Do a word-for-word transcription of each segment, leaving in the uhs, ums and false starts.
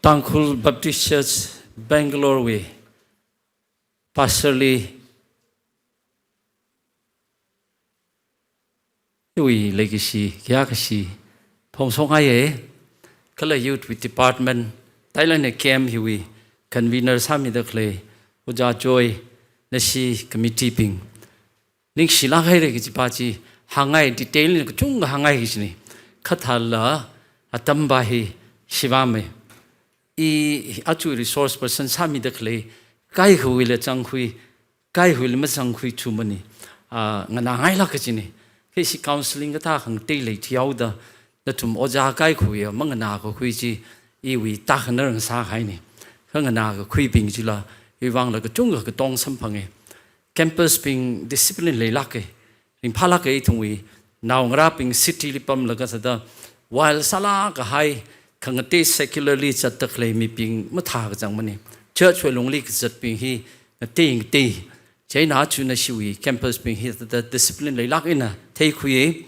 Tangkhul Baptist Church Bangalore wui pastor li iwui leikashi, kayākashi phongshok ngaiye. Kala youth wui department, Thailand wui camp hiwui convener sāmida khalei Ojā Joy, nashi committee bing. Ningshilāk haire kajipa chi hāngngai, detail eina kachungkha hāngngai kajine. Kha thālala atam pa hi shivāme. I aja resource person sāmida khalei kaikhawuila zangkhui, kaikhawuila mazangkhui thumani, ah, nganāngailāk kajine. Kha ishi counseling kathā khangatei lei thihaoda, nathum ojā kaikhawui manganākakhui chi iwui tākhanar ngasākahaine. Kha nganākakhuibing chila iwui vangla kachungkha katong samphange. Campus bing discipline leilāke, ringphālāke. Ithumwui naongarābing city li pamlaga sāda wild sālāk kahai, khangatei secularly zatda khalei mibing mathā kachangmane. Church wui lungli kazatbing hi ngatei ngatei. Chieina aja nashiwui campus bing hi sāda discipline leilāk eina theikhuiye.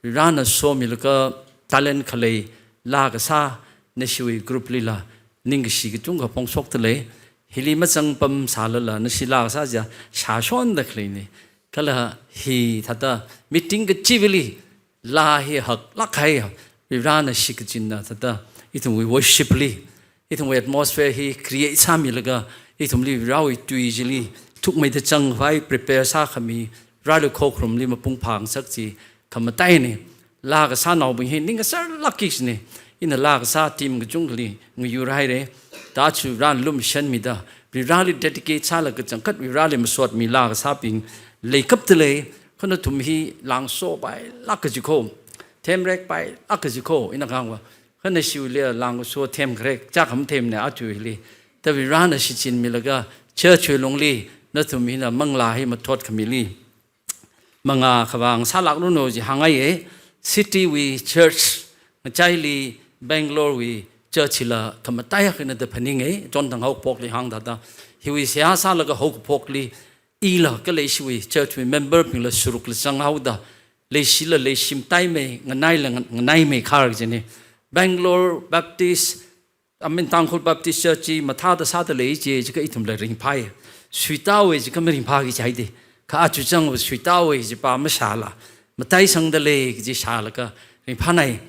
Varena somilaga talent khalei laa kasā nashiwui group lila ningkashi kachungkha phongshokda lei. Hili mazangpam sālala nashi laa kasā chiya shāshonda khaleine. Kala hithāda meeting kachivali laa hi haklāk kahai, Varena shitkachinna thāda ithumwui worship li, ithumwui atmosphere hi create sāmilaga ithumli Varewui tui chili thukmeida zangkhavai prepare sākhami, Vareli khokharumli mapung phāngasak chi khamataine. Laa kasānaobing hi ning kasārlākki kajine. Ina laa kasā team kachungkhali ngayurhaire. Thāda aja Varena lumashanmida, Vareli dedicate sālaga kachangkhat Vareli masotmi laa kasābing leikapta lei. Kha nathum hi langsopailāk kaji kho, themrekpailāk kaji kho, ina kahāngva. Kha nashiwuili langkaso themkharek chakha mathemne aja hili. Thāda Varena shichinmilaga church wui lungli nathum hina manglā hi mathot khamili mangā khavang sālākranu ji hāngngaiye. City wui church, ngachaili Bangalore wui church hila khamataiya khanada phaninge. Chonthang haophokli hāngda thāda, hiwui seihā sālaga haophokli ila kala ishiwui church wui member bingla sārukla zanghaoda, leishila leishi mataimei, nganaila ngan-, nganaimeikha kajine. Bangalore Baptist, I mean, Tangkhul Baptist Church chi mathāda sāda lei chi, chikha ithumla ringphāi. Suitāhaowe chikha maringphāki jihaide. Kha aja zangva suitāhaowe kajipa mashāla, mataisangda lei kaji shālaga ringphānai.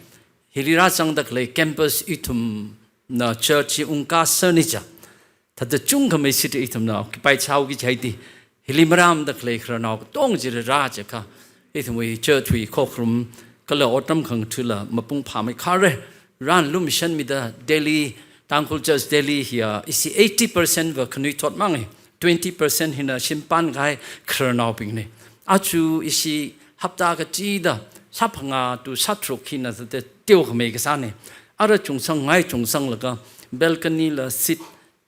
Hili rāzangda khalei campus ithumna church chi ungkasāni cha, thāda chungkhamei city ithumna occupy sāhaoki jihaide. Hili marāmada khalei khararnao katonga chili rā chiakha, ithumwui church wui khokharum kala otram khangathāla mapung phāmeikhare. Varena lumashanmida Delhi, Tangkhul Church Delhi hiya ishi eighty percent va khanuithot mange, twenty percent hina shimpān kahai khararnaobingne. Aja ishi hapta kachida sāphangā to sātharuk hina sāda teokhamei kasāne. Ara chungsang ngai chungsanglaga balcony la seat,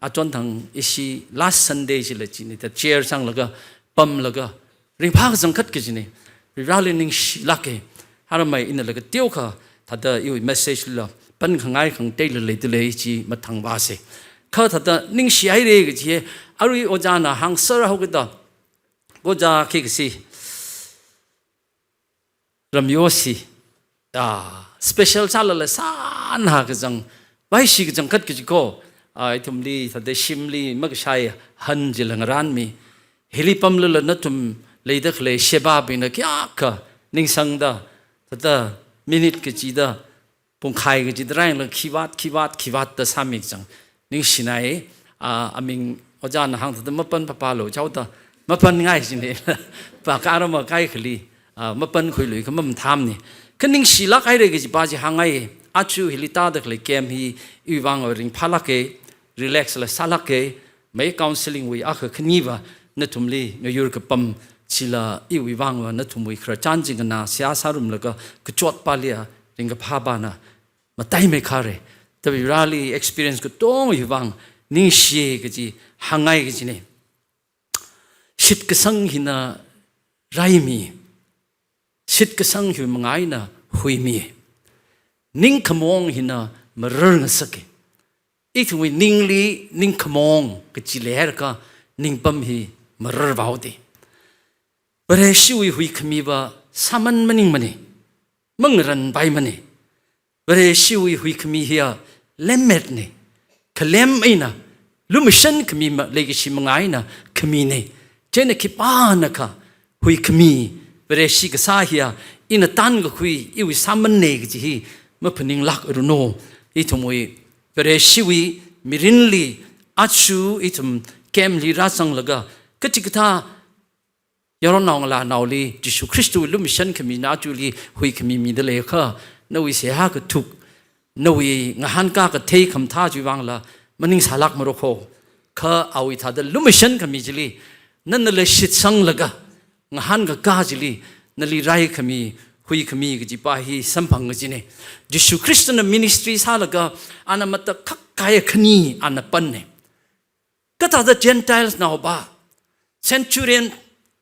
achonthang ishi last Sunday chila chine, thāda chair sanglaga pamlaga ringphā kachangkhat kajine. Vareli ningshilāke. Haramai inala kateokha thāda iwui message lila pankhangai khangateila leida lei chi mathangvāse. Kha thāda ningshihaire kaji, arui ojāna hāngsārhaokida, ojā khikha si, Ramyosi, ah, special sālala sānhā kachang, vaishi kachangkhat kaji kho, ah, ithumli thāda shimli makashai han chila ngarānmi. Hili pamlala nathum leida khalei shebābingna kayākha ningsangda, thāda minute kachida, pungkhai kachida rāyangla khivat, khivat, khivat da sāmi kachang. Ningshinai, ah, aming ojāna hāngda thāda mapan phaphalu chaoda, mapan ngai jine. Pa kara makai khali, ah, mapankhuilui kha mamthamne. Kha ningshilāk haire kajipa chi hāngngai. Aja hili tāda khalei camp hi iwui vang ringphālāke, relax la sālāke, mai counseling wui akha khaniva nathumli ngayur kapam chila iwui vangva nathumwui khararchan chi nganā seihā sārumlaga kachotpaliya ringkaphāpana mataimeikhare. Thāda Vareli experience katongawui vang ningshiye kaji hāngngai kajine. Shitkasang hina raimi. Shitkasang hiwui mangā eina huimi. Ningkhamong hina marar ngasake. Ithumwui ningli ningkhamong kachi leihairakha ningpam hi marar vāhaode. Vareshiwui huikhamiva sāman maningmane, mangaranpaimane. Vareshiwui huikhami hiya lemmetne. khalem eina, lumashan khami ma, leikashi manga eina khamine. Chieina khipānakha huikhami, Vareshi kasā hiya, ina tānkakhui, iwui sāmane kaji hi maphaninglākranu. Ithumwui, Vareshiwui mirinli, aja ithum camp li rāzanglaga, kachikathā yaronnao ngalānaoli, Jishu Khristawui lumashan khamina ajali huikhami mida leiakha, nawui seihā kathuk, nawui ngahānkā kathei khamathā chiwui vangla maningsālākmara kho. Kha awui thāda lumashan khami chili, nanala shitsanglaga, ngahānkakā chili, nali raikhami, huikhami kajipa hi samphang kajine. Jishu Khristana ministry sālaga, ana matakhak kahai khani, ana panne. Kathāda Gentiles naopa, centurion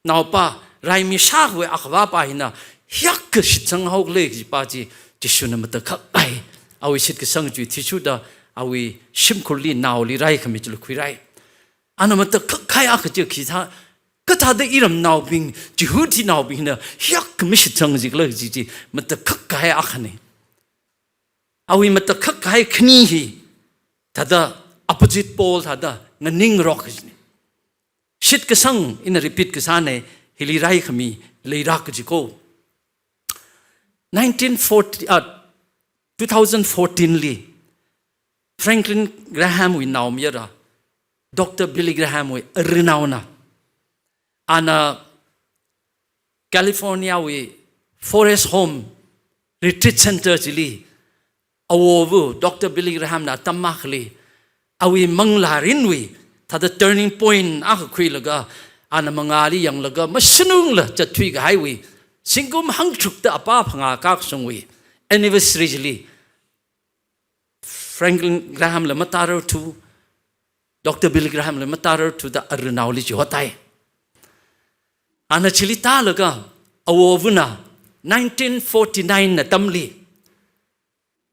naopa, raimi shākhavai akhavapa hina, hiyākha shitsanghaokhala kajipa chi, Jishuna matakhak kahai, awui shitkasang chi athishurda, awui shimkhurli naoli raikhami chili khuirai. Ana matakhak kahai akha chi khi thā, kathāda iramnaobing, Jihudinaobingna, hiyākha mashitsang jikhala kaji chi, matakhak kahai akhane. Awui matakhak kahai khani hi, thāda opposite pole thāda nganingrok kajine. Shitkasang ina repeat kasāne, hili raikhami leirak kaji ko. Nineteen forty, ah, two thousand fourteen li, Franklin Graham wui naomayara, Doctor Billy Graham wui arinaona, ana California wui Forest Home Retreat Center chili, awova̱ Doctor Billy Graham na atam akhali, awui manglārinwui, thāda turning point akha khuilaga, ana mangāli yanglaga, mashanungla zatthui kahaiwui, zingkum hangtharukda apā phangā kakashungwui anniversary chili, Franklin Graham la matararthu, Doctor Billy Graham la matararthuda arinaoli chihotai. Ana chili tālaga, awova̱na nineteen forty-nine atamli,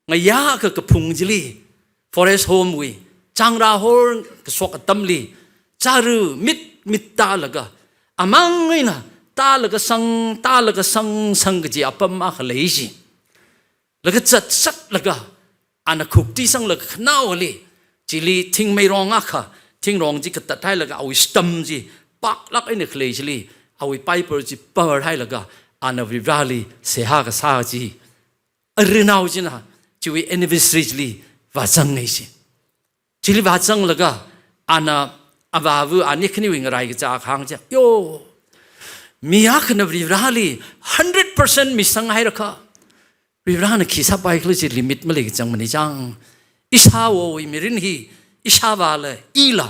ngayā akha kaphung chili, Forest Home wui, chāngrā hor kashok atamli, chara mit mit tālaga, amang eina tālaga sang, tālaga sang, sang kaji apam akha lei chi. Laga zatsatlaga, ana khukti sanglaga khanaoli, chili thingmeirong akha, thingrong chi katathailaga, awui stump chi paklāk eina khalei chili, awui Bible chi parhailaga, ana Varivarali seihā kasā chi, arinao china, chiwui anniversary chili vāzangngai chi. Chili vāzanglaga, ana avāva̱ ani khaniwui ngarai kachā kahāng chi, yo, mi akhana Varivarali hundred percent misang hairakha, Varivarana khi sāpaikhala chi limit maleikachang mani chang. Ishāwowui mirin hi, ishāvāla, ila,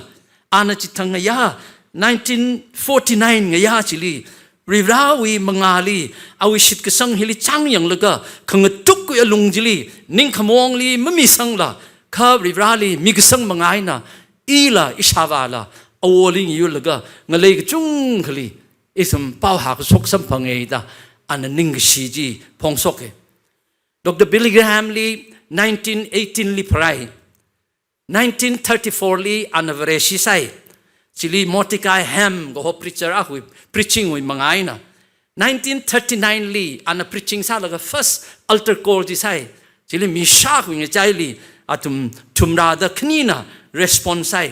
ana chithang ngayā, nineteen forty-nine ngayā chili, Varivarawui mangāli, awui shitkasang hili chang yanglaga, khangatuk alung chili, ningkhamaongli mamisangla, kha Varivarali mikasang manga eina, ila, ishāvāla, awoli ngayurlaga, ngalei kachungkhali, ithum paohā kashok samphanga da, ana ningkashi chi phongshoka. Doctor Billy Graham li nineteen eighteen li pharai. Nineteen thirty-four li ana Vareshi sāi. Chili Mordecai Ham kaho preacher akhawui preaching wui manga eina. Nineteen thirty-nine li ana preaching sālaga first altar call chi sāi. Chili mi shākhui ngachaili athum thumrāda khanina response sāi.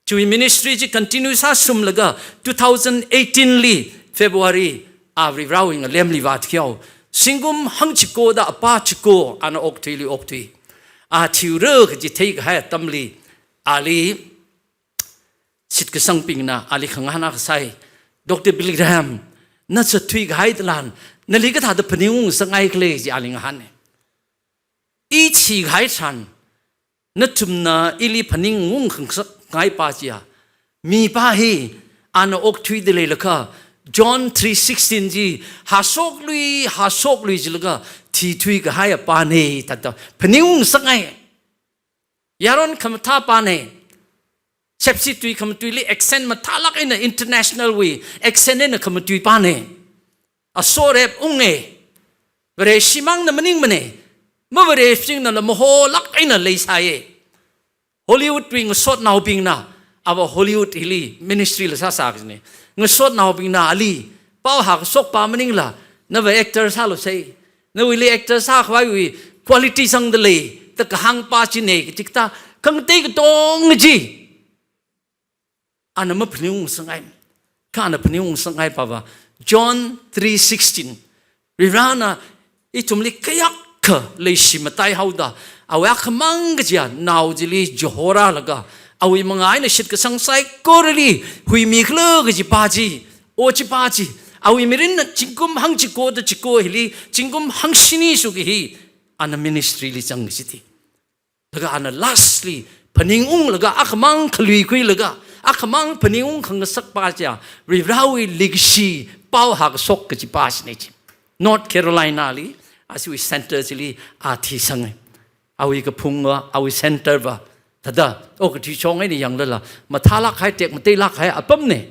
Chiwui ministry chi continue sāsumlaga two thousand eighteen li February a Varivarawui ngalemli vāthuihaowa. Zingkum hangchikoda apā chiko ana okathuili okthui. A thiura kaji theikahai atamli ali shitkasangbingna ali khangahān akha sāi. Doctor Billy Graham, na zatthui kahai tharan, nali kathāda phaningung sāngaikhala chi ali ngahāna. I thikahai tharan, nathumna ili phaningung khangasak ngaipa chiya, mipā hi ana okthuida leilakha, John three sixteen chi, hāshoklui, hāshoklui jilaga, thithui kahai apāna, thāda phaningung sāngai. Yaron khamathāpāna, sepsi tui khamatuili accent mathālāk eina international wui accent eina khamatuipāna. Aso rep unga, Vareshimangna maningmana, mavareshibingnala maholāk eina leisāya. Hollywood wui ngasotnaobingna, ava Hollywood hili ministry la sāsā kajina. Ngasotnaobingna ali, paohā kashokpa maningla, nava actor sālu sai, nawuili actor sākhavaiwui quality sangda lei, da kahāngpa china, kaji kathā Khangatei katonga chi ana maphaningungsangai. Kha ana phaningungsangai pava John three sixteen. Varivarana ithumli kayākha leishi mataihaoda, awui akhamang kajiya nao chili chihorālaga, awui mangā eina shitkasang saikorali huimikhala kajipa chi, o chipa chi, awui mirinna zingkum hangchikoda chiko hili zingkum hangshini shukki hi, ana ministry li zangki chiti. Laga ana lastly phaningunglaga, akhamang khaluikhuilaga, akhamang phaningung khangasakpa chiya, Varivarawui legacy pao hākashok kajipa china chi. North Carolina li, ashiwui center chili a thisanga. Awui kaphungva, awui center va, thāda, okathui chong eina yanglala, mathālāk kahai, tekmateilāk kahai apamna.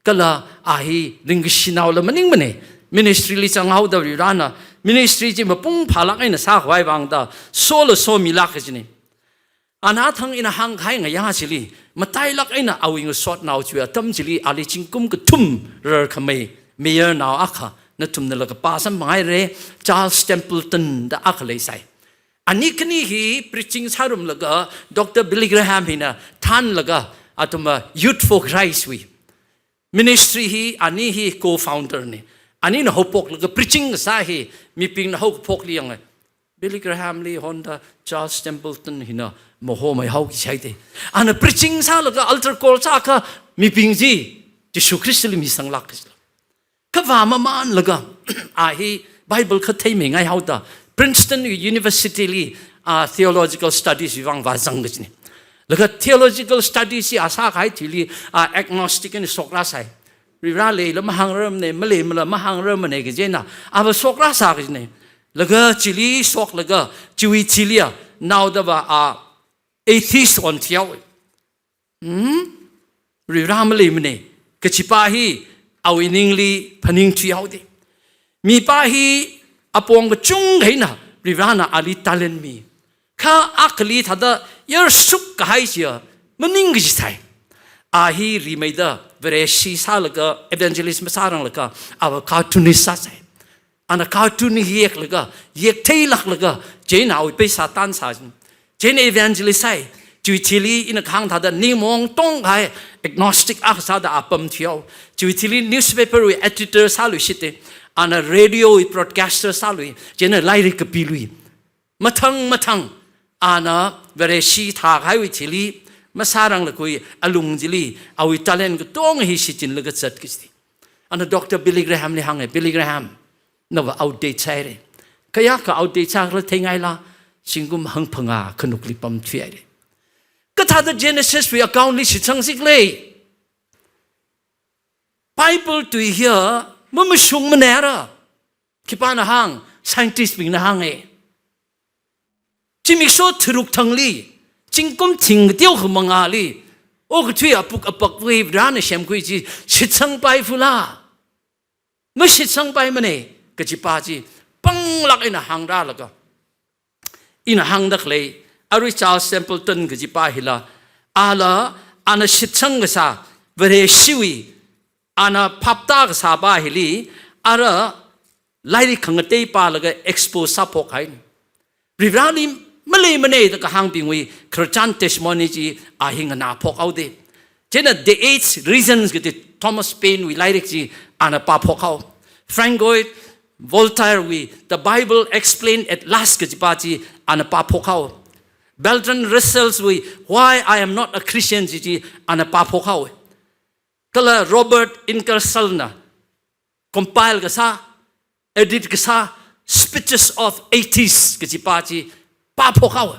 Kala a hi ringkashinaola maningmana. Ministry li zanghaoda Varivarana ministry chi mapung phālāk eina sākhavai vangda, sola somilāk kajina. Ana thang ina hāngkahai ngayā chili, matailāk eina awui ngasotnao chiwui atam chili, ali zingkum kathum rarkhamei mayarnao akha, nathumnala kapā samphanghai re, Charles Templeton da akha leisai. Ani khani hi preaching sārumlaga, Doctor Billy Graham hina thānlaga, athumva Youth for Christ wui ministry hi, ani hi co-founder na. Anina haophoklaga preaching kasā hi, mibingna haokaphokli yanga, Billy Graham li honda Charles Templeton hina mahomaihaoki jihaida. Ana preaching sālaga altar call sākha, mibing chi Jishu Khristali misanglāk kajila. Kha vāmamanlaga, a hi Bible kha theimingaihaoda, Princeton University li, a, theological studies wui vang vāzang kajina. Laga theological studies hi a sākahai thili, a, agnostic eina shokrāsai. Varivara leila mahāngrarmana, maleimala mahāngrarmana kaji eina, ava shokrāsā kajina. Laga chili shoklaga, chiwui chiliya, naodava a atheist onthuihaowa. Hmm? Varivara maleimana kajipa hi awui ningli phaningthuihaoda. Mipa hi apong kachungkha eina Varivarana ali talent mi. Kha akhali thāda yarshuk kahai chiya maningkaji sai. A hi rimeida Vareshi sālaga, evangelist masāranglaga, ava cartoonist sāsai. Ana cartoon yeklaga, yektheilāklaga, chieina awui paisa tansā. Chieina evangelist sāi. Chiwui thili ina kahāng thāda ningmaong tongkahai agnostic akha sāda a pamthuihao. Chiwui thili newspaper wui editor sāluishita. Ana radio wui broadcaster sālui. Chieina lairik kapilui. Mathang mathang, ana Vareshi thākahaiwui thili, masāranglakhui alung chili, awui talent katonga hi shichinlaga zat kaji. Ana Doctor Billy Graham li hānga, Billy Graham, nava outdate sāhaira. Kayākha outdate sākhala theingaila, zingkum hangphangā khanukli pamthuihaira. Kathāda Genesis wui account li shitsang sikhala? Bible tui hiya mamashungmana ra. Khipāna hāng, scientist bingna hānga. Zimiksho tharuk thangli, zingkum thing kateo khamangāli, okathui apuk apakwui Varena semkhui chi shitsangpai fula? Mashitsangpaimana, kajipa chi panglāk eina hāngrālaga, ina hāngda khalei, arui Charles Templeton kajipa hila, ala, ana shitsang kasā, Vareshiwui, ana phaptā kasāpa hili, ara lairik khangatei pālaga expose sāphok haina. Varivarali maleimana da kahāngbingwui Christian testimony chi a hi nganāphok haoda. Chieina The Eight Reasons kaji Thomas Paine wui lairik chi ana pāphok hao. Francois Voltaire wui The Bible Explained at Last kajipa chi ana pāphok hao. Bertrand Russell's wui Why I Am Not a Christian chi chi ana pāphok hao. Kala Robert Ingersollna compile kasā, edit kasā, Speeches of Atheists kajipa chi pāphok hao.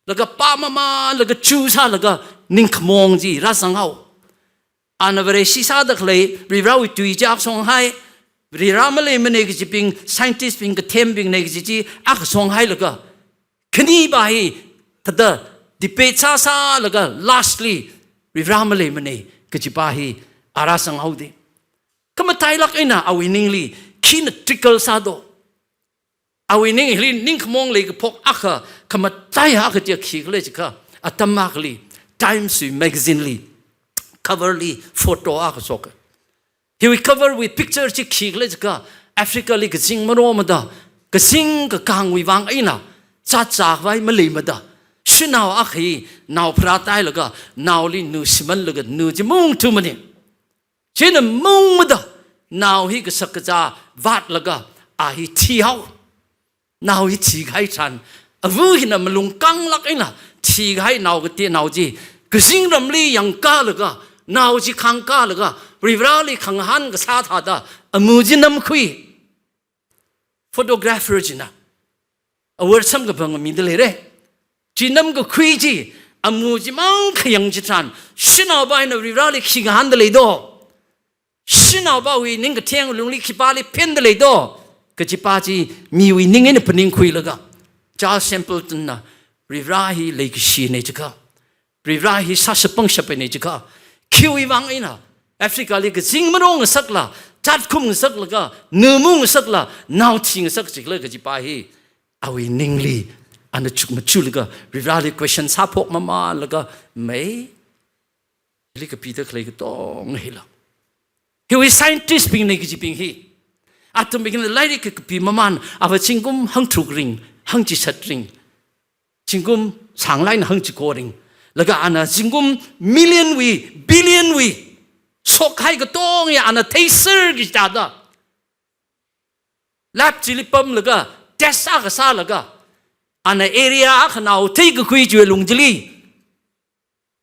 Laga pāmamānlaga chu sālaga ningkhamaong chi rāzang hao. Ana Vareshi sāda khalei, Varivarawui tui chi akha songhai, Varivara maleimana kajibing, scientist bing kathembingna kaji chi akha songhailaga, khanipa hi thāda debate sāsālaga lastly Varivara maleimana kajipa hi a rāzang haoda. Khamatailāk eina awui ningli khina trickle sādo. Awui ning hili ningkhamaong leikaphok akha, khamataiya akha chiya khikhala jiakha, atam akhali Times wui magazine li cover li photo akha shoka. Hiwui cover wui picture chi khikhala jiakha, Africa li kazing maromada, kazing kakāngwui vang eina, zat zākhavai maleimada, Shanao akha hi nao pharātailaga, naoli nu shimānlaga, nu chi mungthu maning. China mungmada, nao hi kashak kazā vātlaga, a hi thihao. Nao hi thikahai tharan, ava hina malung kanglāk eina thikahai nao kate nao chi, kazingramli yangkālaga, nao chi khangkālaga, Varivarali khangahān kasā thāda, amu chi namkhui. Photographer china award samkaphang mida leira. Chi namkakhui chi, amu chimang khayang chitharan, shanaopa hina Varivarali khi ngahānda lei do? Shanaopawui ningkatheng lungli khipāli phenda lei do? Kajipa chi miwui ning eina phaningkhuilaga, Charles Templeton na Varivara hi leikashina jiakha, Varivara hi sāshap pangshapna jiakha, khiwui vang eina Africa li kazing marong ngasakla, chatkhum ngasaklaga, nu mungngasakla, nao thi ngasak jikhala kajipa hi, awui ningli ana chukmajalaga, Varivarali question sāphok mamānlaga, mai, hili kapida khalei katonga hila. Hiwui scientist bingna kajibing hi, athum bingna lairik kapi mamān, ava zingkum hangtharuk ring, hangchishat ring, zingkum sānglāk eina hangchiko ring. Laga ana zingkum million wui, billion wui shokhai katonga ana theiserki thāda, lab chili pamlaga, test akha sālaga, ana area akhanao theikakhui chiwui lung chili,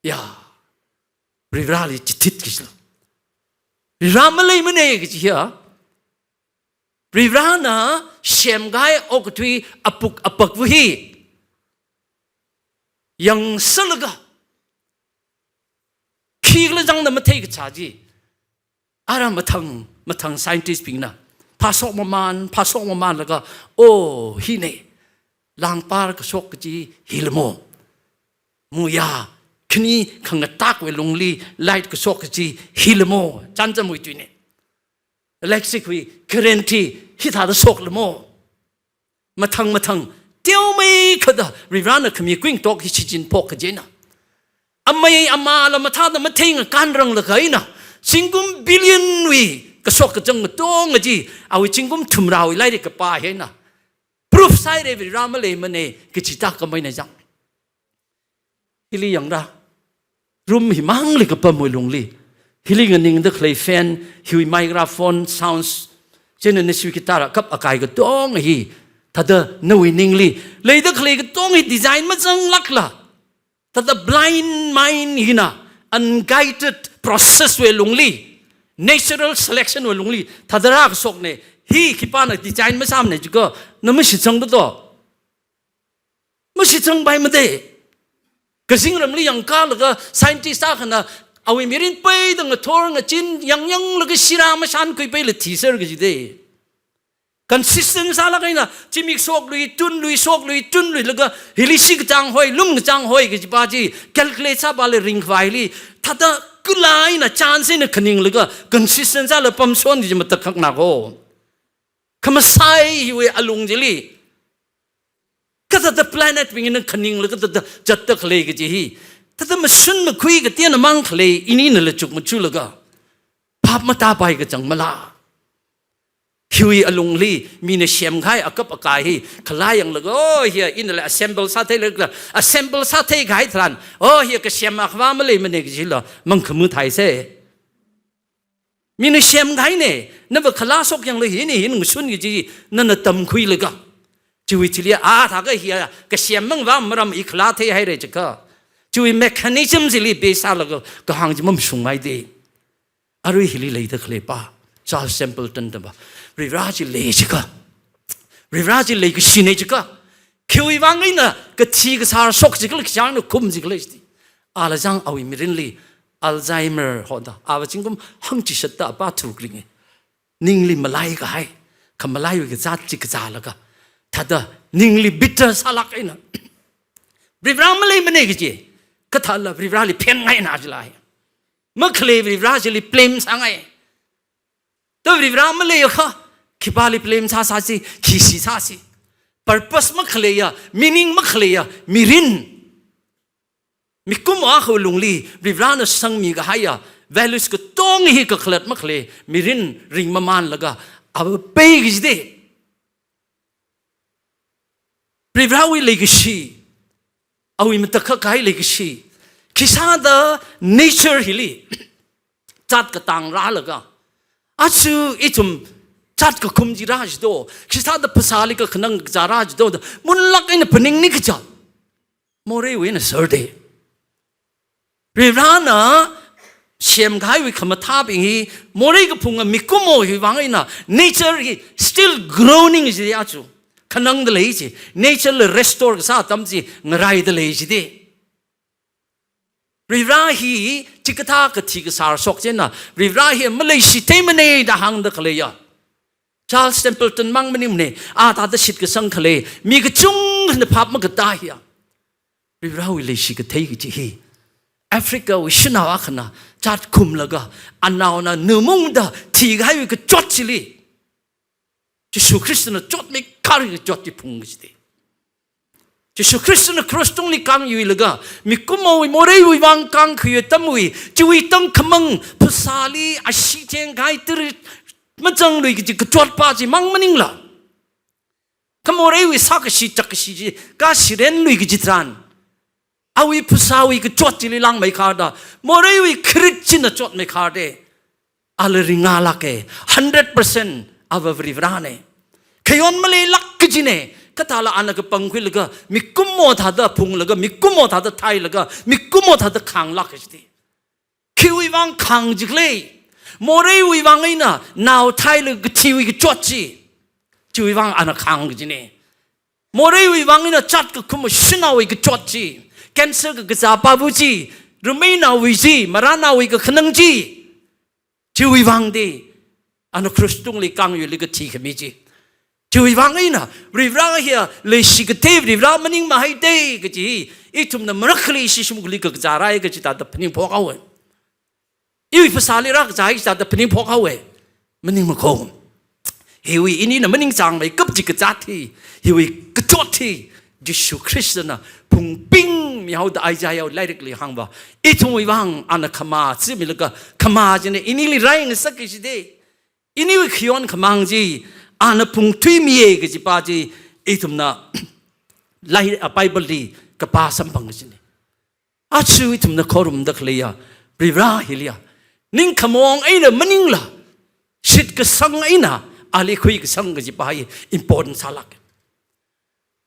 ya, Varivarali chithitki jila. Varivara maleimana kaji hiya, Varivarana semkahai okathui apuk apakva hi yangsalaga, khikhala zangda matheikachā chi, ara mathang mathang scientist bingna phāshok mamān, phāshok mamānlaga, oh, hina, langpar kashok kaji hila mo. Muiya, khani khangatākwui lungli light kashok kaji hila mo. Chānjamwui tuina. Electric wui current hi hithāda shokla mo. Mathang mathang, teomeikha da Varivarana khami kuingatok hi shichinphok kajina. Amei amāla mathāda mathei ngakān ranglakha eina, zingkum billion wui kashok kazang katonga chi, awui zingkum thumrawui lairik kapā hina proof sāhaira Varivara maleimana kaji thākhameina zang. Hili yangra. Room himangli kapamwui lungli, hili nganingda khalei fan, hiwui microphone, sounds, chieina nashiwui guitar akap akai katonga hi, thāda nawui ningli leida khalei katonga hi design mazanglākla, thāda blind mind hina, unguided process wui lungli, natural selection wui lungli thāda rākashokna, hi khipāna design masāmana jiakha, na mashitsangda do? Mashitsangpaimada. Kazingramli yangkālaga scientist akhana awui mirin peida ngathor ngachin yangyanglaga shira mashankhuipaila thiser kajida. Consistent sālāk eina, zimik shoklui, tunlui, shoklui, tunluilaga, hili shi kachāng hoi, lum kachāng hoi kajipa chi calculate sāpala ringkhavai hili, thāda kala eina chance eina khaninglaga consistent sālaga pamshon kaji matakhakna ko. Khamasai hiwui alung chili, kathāda planet bingna khaninglaga thāda zatda khalei kaji hi, thāda mashun makhui kateonamang khalei ininala chukmajalaga, phap matāpai kachangmala? Hiwui alungli mina semkahai akap akai hi kala yanglaga, oh, hiya inala assemble sātheilaga, assemble sātheikahai tharan, oh, hiya kasem akhava maleimana kajila mangkhamu thaisa. Mina semkahaina, nava kala shok yanglu hina, hina ngashun kaji nana tamkhuilaga, chiwui chili, ah, thākha hiya kasem mangva maram i kala theihaira jiakha, chiwui mechanism chili base sālaga kahāng chi mamashungmana da. Arui hili leida khaleipa, Charles Templeton da pa, Varivara chi lei jiakha, Varivara chi leikashina jiakha, khiwui vang eina kathi kasār shok jikhala, kachāngna khum jikhala jida. Ala zang awui mirinli Alzheimer hoda, ava zingkum hangchishatta apa tharuk ringa. Ningli malaikahai, khamalaiwui kazāt chi kazālaga, thāda ningli bitter sālāk eina, Varivara maleimana kaji, kathāla Varivarali phenngaina jilai. Makhalei Varivara chili blame sāngai. Thāda Varivara maleiakha, khipāli blame sāsāsi, khi sisāsi? Purpose makhaleiya, meaning makhaleiya mirin. Mikumo akhawui lungli Varivarana sangmikahaiya values katonga hi kakhalat makhalei mirin ringmamānlaga, ava pei kajida. Varivarawui leikashi, awui matakhak kahai leikashi. Khisāda nature hili chāt katang rālaga, aja ithum chāt kakhum chi rā jido, khisāda phasāli kakhanang kazā rā jido da munlāk eina phaningni kaja, moreiwui eina serde. Varivarana semkahaiwui khamathābing hi, morei kaphunga mikumo hiwui vang eina nature hi still groaning jide aja. Khanangda lei ji, nature la restore kasā atam chi ngaraida lei jide. Varivara hi chikathā kathi kasār shok chieina, Varivara hi maleishi theimane da hāngda khaleiya Charles Templeton mang maningmane, a thāda shitkasang khalei mi kachungkhana phap makatā hiya. Varivarawui leishi kathei kaji hi, Africawui shanao akhana chāt khumlaga, anaona numungda thikahaiwui kachot chili, Jishu Khristana chotmeikhar kachot chi phung kajide. Jishu Khristana cross tungli kāngyuilaga, mikumowui moreiwui vang kāngkhui atamwui, chiwui tangkhamang phasāli ashee cheng kahai tiri mazanglui kaji kachot pa chi mang maningla, kha moreiwui sākashi chakkashi chi kashirenlui kaji tharan, awui phasāwui kachot chili langmeikharda, moreiwui kharit china chotmeikharde, ala ringa lāke, hundred percent ava Varivarane. Khayon maleilāk kajine, kathāla ana kapangkhuilaga, mikumo thāda phunglaga, mikumo thāda thailaga, mikumo thāda khānglāk kajide. Khiwui vang khāng jikhalei, moreiwui vang eina nao thailaga kathiwui kachot chi, chiwui vang ana khāng kajine. Moreiwui vang eina chāt kakhum shanaowui kachot chi, cancer kakazā pavu chi, rumeinaowui chi, maranaowui kakhanang chi, chiwui vangde, ana cross tungli kāngyuili kathi khami chi. Chiwui vang eina, Varivara hiya leishi kathei Varivara maningmahaide kaji, ithumna marakhali ishi shimkhurli kakazā rāi kaji thāda phaningphok haowe. Iwui phasāli rākazā hi thāda phaningphok haowe. Maningmakho. Hiwui inina maningchāngmeikap chi kazāt hi, hiwui kachot hi, Jishu Khristana phungbing mihaoda Isaiah lairikli hāngva, ithumwui vang ana khamā chimilaga, khamā china inili raingasak kajide. Iniwui khayon khamāng chi ana phungthuimiye kaji pa chi ithumna lai, a, Bible li kapā samphang kajine. Aja ithumna khorumda khaleiya Varivara hiliya, ningkhamaong eina maningla, shitkasang eina ali khuikasang kaji pa hi important sālāke.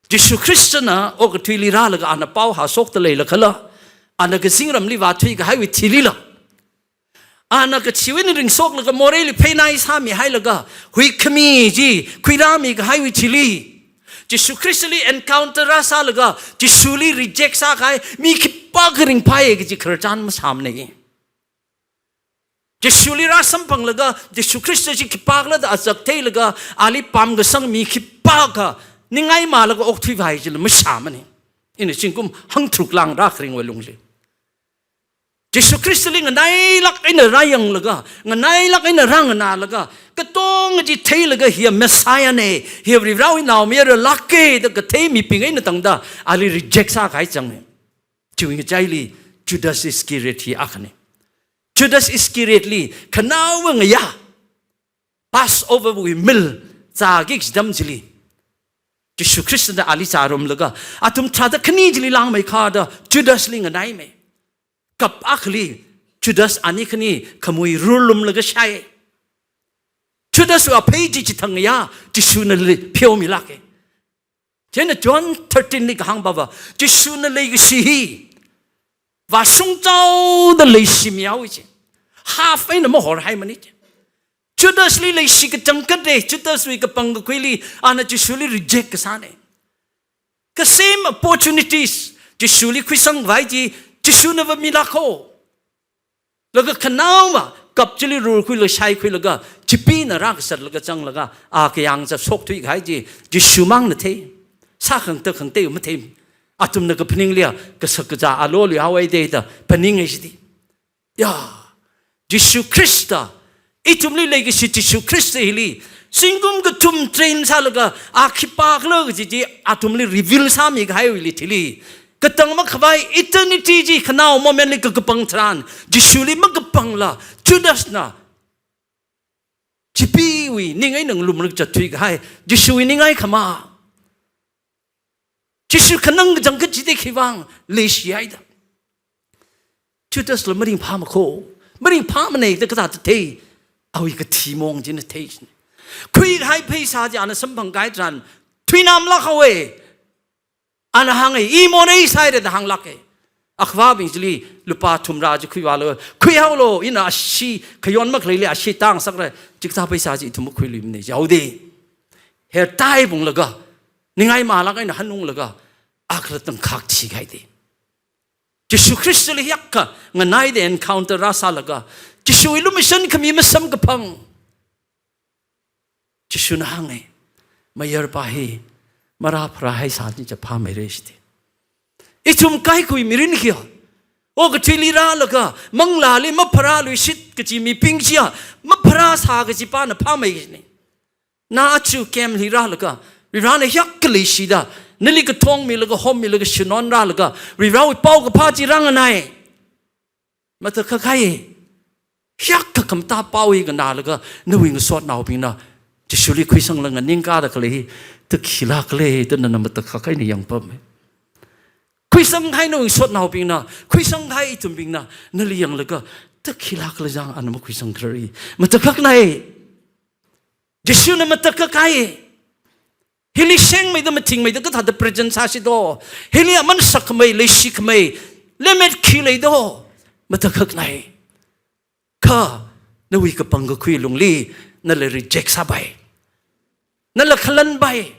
Jishu Khristana okathuili rālaga ana pao hāshokda leilakhala, ana kazingramli vāthuikahaiwui thilila, ana kachiwui eina ringshoklaga moreili pheinai sāmihailaga, huikhami chi khuirāmikahaiwui thili, Jishu Khristali encounter rāsālaga, Jishuli reject sākahai mi khipākha ringphāye kaji khararchan masāmane. Jishuli rāsamphanglaga, Jishu Khrista chi khipākhala da azak theilaga, ali pamkasang mi khipākha ningai malaga okthuivai chila masāmane. Ina zingkum hangtharuk lāng rākharingwui lungli, Jishu Khristali nganailāk eina rāyanglaga, nganailāk eina rānganālaga, katonga chi theilaga hiya Messiah ne, hiya Varivarawui naomayara lāke da kathei mibing eina tangda ali reject sākahai change. Chiwui ngachaili Judas Iscariot hi akhane. Judas Iscariot li khanaowa ngayā, Passover wui meal zāki kaji atam chili, Jishu Khristana ali zārumlaga, athum tharāda khani chili langmeikharda Judasli nganaime. Kap akhali Judas ani khani khamui rurlumlaga shai. Judaswui aphei chi chithang ngayā Jishuna li pheomilāke. Chieina John thirteen li kahāng pava, Jishuna leikashi hi vāshungchaoda leishimihaowe chi. Half eina mahorhaimane chi. Judasli leishi kachangkhatde, Judaswui kapang kakhuili ana Jishuli reject kasāne. Kha same opportunities Jishuli khuisangvai chi Jishunava milākho. Laga khanaowa kap chili rurkhuilaga shaikhuilaga, chipina rākasatlaga zanglaga, a kayāng zat shokthuikahai chi Jishumangna thei. Sākhangatei khangatei mathei. Athumna kaphaningliya kasak kazā alo luihaowe da phaninge shidi. Ya, Jishu Khrista, ithumli leikashi Jishu Khrista hili zingkum kathum train sālaga, a khipākhala kaji chi athumli reveal sāmikahaiwuili thili, katang makhavai eternity chi khanao momentli kakapang tharan, Jishuli makapangla Judasna chipiwui ning eina ngalumlak zatthuikahai Jishuwui ningai khamā. Jishu khanang kachangkhat chida khiwuivang leishihaida. Judasla maringphāmakho, maringphāmana da kathāda thei, awui kathi mong china thei. Khuikahai pheisā chi ana samphangkahai tharan, thuinamlāk haowa. Ana hānga, imon eisāhaira da hānglāka. Akhavābing chili lupā thumrā chi khuivālu, khuihaolu, ina ashee, khayon makhaleili ashee tāngasakra, chikathā pheisā chi ithum makhuiluimana jihaoda. Hertai phunglaga, ningai malāk eina hanunglaga, akhala tangkhak thihaida. Jishu Khristali hiyākha nganaida encounter rāsālaga, Jishuwui lumashan khami masamkaphang. Jishuna hānga, mayarpa hi marāpharāhaisā chi phāmeira shiti. Ithum kaikhawui mirin hiya, okathuili rālaga, manglāli mapharāluishit kaji mibing chiya, mapharāsā kajipana phāmei kajina. Na aja camp li rālaga, Varivarana hiyākha leishida, nali kathong milaga, hom milaga, shinon rālaga, Varivarawui paokaphā chi rānganai. Matakhak kahai, hiyākha khamatā pao hi nganālaga, nawui ngasotnaobingna Jishuli khuisanglaga nganingkāda khalei hi, takhilāk khala da nana matakhak kahai eina yangpama. Khuisangkahai nawui ngasotnaobingna, khuisangkahai ithumbingna nali yanglaga, takhilāk khala chang ana makhuisangkharar hi matakhaknai. Jishuna matakhak kahai. Hili shengmeida mathingmeida kathāda present sāsi do. Hili aman sakkhamei, leishikhamei, lemmet khi lei do. Matakhaknai. Kha, nawui kapangkakhui lungli, nala reject sāpai. Nala khalanpai.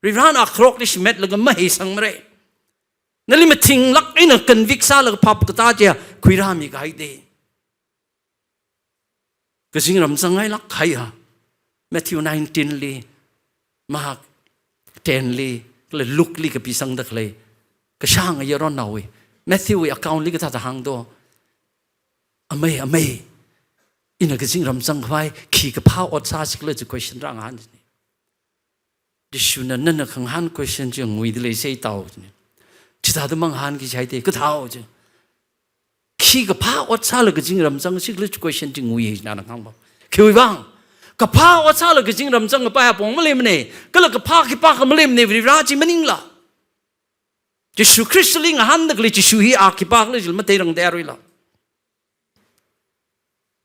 Varivarana kharokli shimetlaga maheisangmara. Nali mathinglāk eina convict sālaga phap katā chiya khuirāmi kahaida. Kazingram zangngailāk kahaiya, Matthew nineteen li, Mark ten li, kala Luke li kapisangda khalei, kashāng ayaronnao hi, Matthew wui account li kathāda hāng do. Amei, amei, ina kazingram zangkhavai, khi kaphā ot sāsi khala chi question rāngahān china. Jishuna nana khangahān question chi nguida leisai tao china. Chithāda mangahānki jihaida, kathāo chi. Khi kaphā ot sālaga kazingram zangsi khala chi question chi ngui china nana hāngpam. Khiwuivang, kaphā ot sālaga kazingram zangkapai apong maleimana, kala kaphā khipākha maleimana, Varivara chi maningla. Jishu Khristali ngahānda khalei Jishu hi a khipākhala chila matheirangda aruila.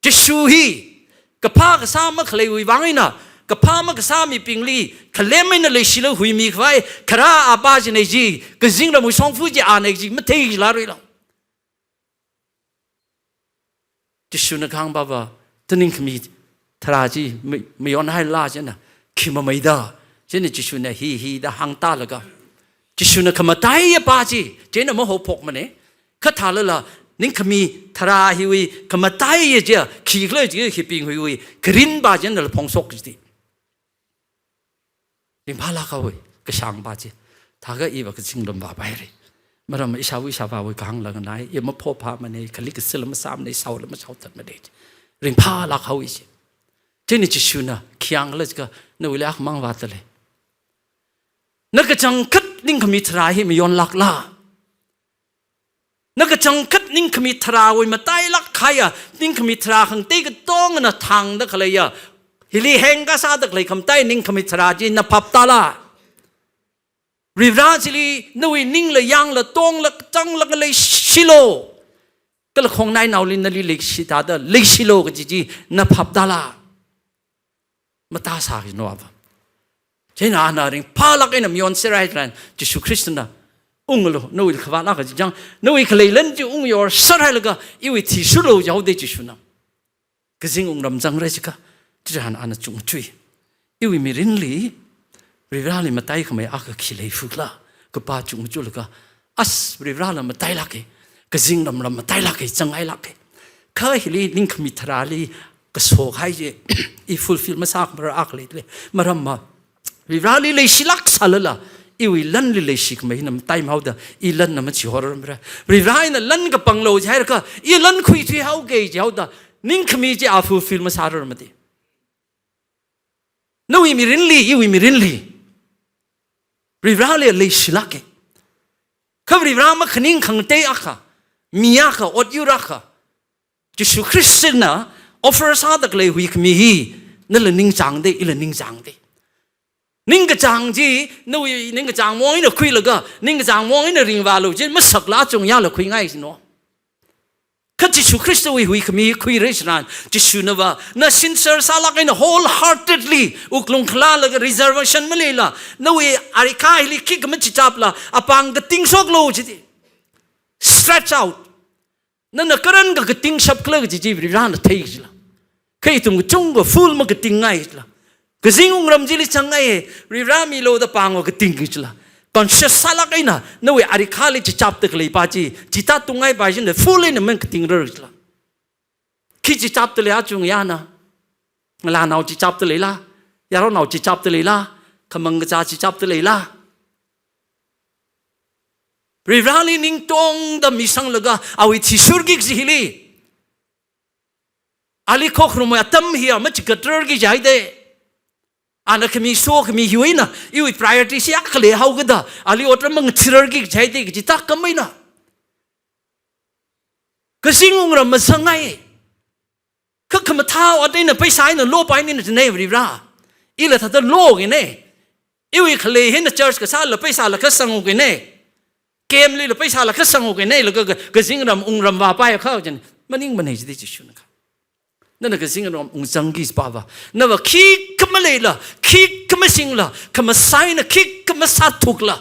Jishu hi, kaphā kasā makhaleiwui vang eina, kaphā makasā mibingli, khalem eina leishila huimikhavai, kharā apa china ji, kazingramwui shongfa chi ana ji, mathei jila ruila. Jishuna kahāng pava, taningkhami tharā chi, ma-, mayonhaila china, khi mameida, china Jishuna hi, hi da hāngtālaga. Jishuna khamataiya pa chi, china mahophokmana, kha thālala, ningkhami tharā hiwui, khamataiya chiya, khikhala chi hibing hiwui, kharinpa chinala phongshok jiti. Ringphālāk haowa, kashāngpa chi. Thākha iva kazingrampa paira. Maram ishāva ishāvāwui kahāng langanai, i maphophāmana, khali kasila masāmana, shaola mashaothatmana. Ringphālāk haowa chi. China Jishuna, khi hāngkhala jiakha, nawuili akhamang vātale. Na kachangkhat ningkhami tharā hi mayonlākla. Na kachangkhat ningkhami tharāwui matailāk kahaiya, ningkhami tharā khangatei katongana thangda khaleiya, hili hengkasāda khalei khamatai ningkhami tharā chi na phaptāla. Varivara chili nawui ningla yangla tongla changla leishilu. Kala khongnainaoli nali leishi thāda leishilu kaji chi na phaptāla. Matāsā kajinava. China ana ringphālāk eina mayonserhai tharan, Jishu Khristana, unglu, nawui khavātla kaji chang, nawui khalei lan chi ungyorserhailaga, iwui thi shurlu jihaoda Jishuna. Kazing wungram zangra jiakha, chitharan ana chungchui. Iwui mirinli, Varivarali mataikhamei akha khi leifukla, kapa chungchulaga, as Varivarala matailāka, kazingramla matailāka, zangngailāka. Kha hili ningkhami tharāli, kasokahai chi, i fulfill masākhamara akha leidalei. Maramva, Varivarali leishilāk sālala, iwui lanli leishikhamei hina mataimahaoda, i lanna machihorarmara. Varivara eina lan kapanglu jihairaka, i lan khuithuihaoka jihaoda, ningkhami chi a fulfill masārarmati. Nawui mirinli, iwui mirinli. Varivarali leishilāka. Kha Varivara makhaning khangatei akha, mi akha, otyur akha, Jishu Khristana offer sāda khalei huikhami hi, nala ningchāngda, ila ningchāngda. Ningkachāng chi, nawui ningkachāng mong eina khuilaga, ningkachāng mong eina ringvālu chi, masakla achung yāla khuingai sino. Kha Jishu Khristawui huikhami khuira chitharan, Jishunava, na sincere sālāk eina wholeheartedly, wuklung khalalaga reservation maleila, nawui arikha hili khikha machichapla, apāng katingshoklu jiti. Stretch out. Nana karan kha katingshap khala kaji chi Varivarana thei kajila. Kha ithum kachungkha full makatingngai kajila. Kazing wungram chili zangngai, Varivara milu da pāngva kating kajila. Conscious sālāk eina, nawui arikhali chichapda khaleipa chi, chithā tungngai pa china full eina makatingrar kajila. Khi chichapda lei achung yāna? Ngalānao chichapda leila? Yaronao chichapda leila? Khamang kachā chichapda leila? Varivarali ningtongda misanglaga, awui thishurki kaji hili, ali khokharumwui atam hiya machigatrarki jihaida. Ana khami sokhami hiwui eina, iwui priority chi akha leihaokida, ali otram mangathirarki jihaida, kaji thākhamei eina. Kazing wungram mazangngai. Kha khamathā ot eina paisa eina lopai nina jinei Varivara. Ila thāda loki ne. Iwui khalei hina church kasāla paisala kasang uki ne. Camp lila paisala kasang uki ne. Laga ka, kazingram wungram vāpai kha jin. Maningmanei jida Jishuna kha. Nana kazingram wungzangki pava, nava khikha maleila, khikha masingla, khamasai eina khikha masāthukla,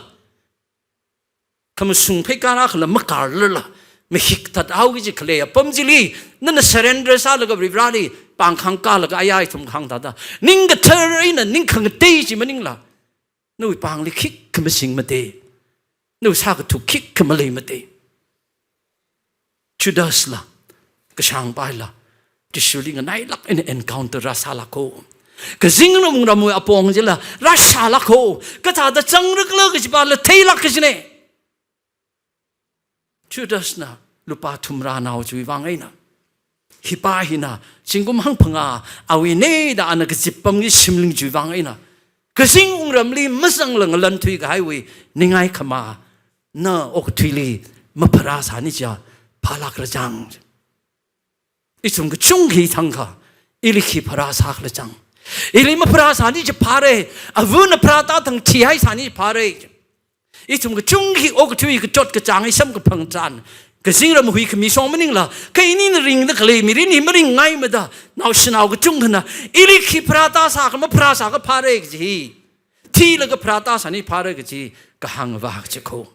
khamashung pheikar akhala makarlala, mahik thathao kaji khalei apam chili, nana surrender sālaga Varivarali pāng khangkālaga aya ithum kahāng thāda, ning kathar eina ning khangatei chi maningla, nawui pāngli khikha masingmada. Nawui sākathuk khikha maleimada. Judasla, kashāngpaila, Jishuli nganailāk eina encounter rāsālāka. Kazingram wungramwui apong chila rāshālāka. Kathāda zangra khala kajipala theilāka jine. Judasna lupā thumrānao chiwui vang eina, hipa hina zingkum hangphangā awuine da ana kazip pamki shimling chiwui vang eina, kazing wungramli mazangla ngalānthui kahaiwui ningai khamā, na okathuili mapharāsāni chiya phālākra chang. Ithum kachungkha thangkha, ili khi pharāsākhala chang. Ili mapharāsāni chi phāra, avana pharātāthang thihaisāni phāra. Ithum kachungkha okathui kachot kachāng hi samkaphang tharan, kazingram huikhami shong maningla, kha inina ringda khalei mirin hi maringngaimada, naoshinao kachungkhana, ili khi pharātāsākha mapharāsākha phāra kaji hi, thilaga pharātāsāni phāra kaji kahāngva kaji kho.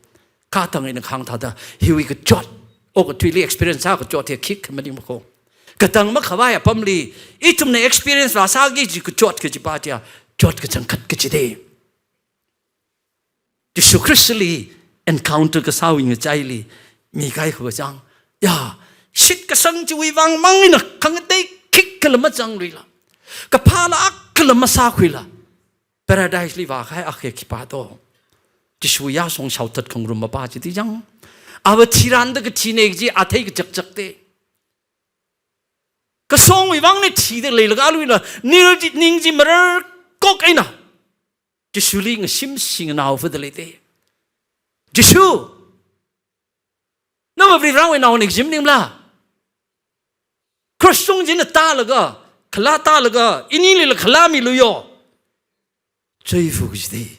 Kha thang eina kahāng thāda, hiwui kachot, okathuili experience sā kachot hi khikha maningma kho. Katang makhavai apamli, ithumna experience vāsāki kaji kachot kajipa chiya, chot kachangkhat kajida. Jishu Khristali encounter kasāwui ngachaili, mikahai khavā chang. Ya, shitkasang chiwui vang mang eina khangatei khikhala mazangluila, kaphāla akhala masākhuila, Paradise li vākahai akha khipā do? Jishu yāshong shaothat khangarum mapa chiti chang. Ava thiranda kathine kaji athei kachakchakda, kashongwui vangna thida leilaga aluila nil chi, ning chi mararkok eina Jishuli ngashim shinganao fada leida. Jishu, nava Varivarawui naone kaji maningla? Cross tung china tālaga, khalā tālaga, inilila khalā milu yo, cheifu kajida.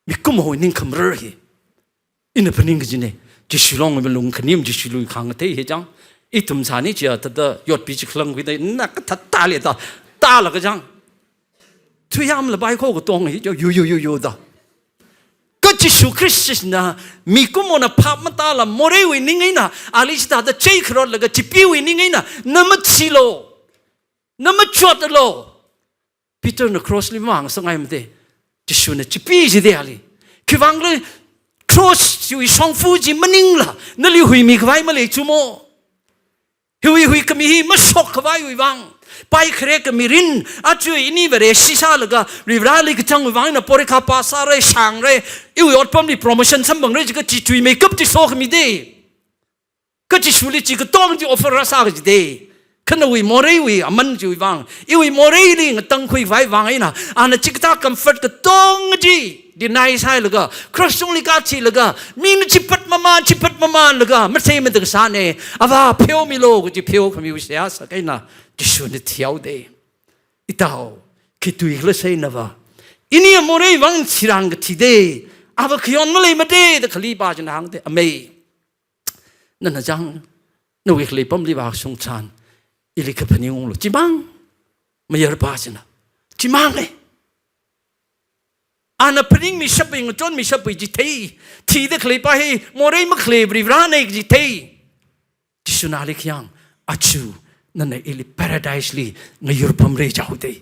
Mikumo ning khamarar hi ina phaning kajine. Jishu long malung khanim, Jishuli khangatei hi chang. Ithum sāni chiya thāda yotpi chikhalang khuida, na kathātale da, tālaga chang. Thuyamla bai kho katong hi cho, yu, yu, yu, yu da. Kha Jishu Khristana, mikumona phap matāla moreiwui ning eina, ali chithāda cheikharotlaga chipiwui ning eina, na mathilo, na machotlo. Peterna cross li mavāngasakngaimada. Jishuna chipi jida ali. Khiwuivangla cross chiwui shongfa chi maningla, nali huimi khavai malei chumo? Hiwui huikhami hi mashok khavaiwui vang, paikhare kamirin, aja ini Vareshi sālaga, Varivarali kachangwui vang eina porikha pass sāra, shāngra, iwui otpamli promotion samphangra jiakha chi chuimeikap chi sokhamida. Kha Jishuli chi katong chi offer rāsā kajida. Kha nawui moreiwui aman chiwui vang, iwui moreili ngatangkhui khavai vang eina, ana chikathā comfort katong chi deny sāhailaga, cross tungli kathilaga, mina chipat mamān, chipat mamānlaga, matheimada kasāna, Avā pheomilo kaji pheokhamiwui seihā sākahaina, Jishuna thihaoda. Itao, khi tuikhala seinava, Ini morei vang chirang kathida, ava khayon maleimada da khalipā china hāngda, Amei, nana chang, nawui khalei pamli vāshung tharan, ili kaphaning unglu. Chimang, mayarpā china. Chimang e. Ana phaningmishapwui, ngachonmishapwui chithei, thida khaleipa hi morei makhalei Varivarana kaji thei. Jishuna ali khayang, aja nana ili paradise li ngayurpamra jihaoda.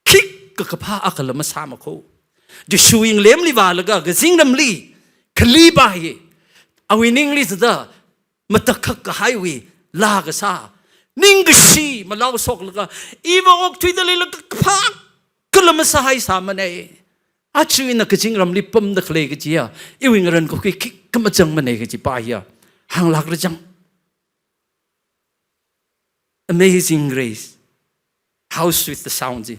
Khikha kaphā akhala masāmakho. Jishuwui ngalemli vālaga kazingramli khalipā hi, awui ningli zada matakhak kahaiwui laa kasā, ningkashi malao shoklaga, iva okthuida leilaga kaphā akhala masāhaisāmana. Aja ina kazingramli pamda khalei kajiya, iwui ngaran kakhui khikha machangmana kajipa hiya hānglākra chang. Amazing Grace, how sweet the sound ji.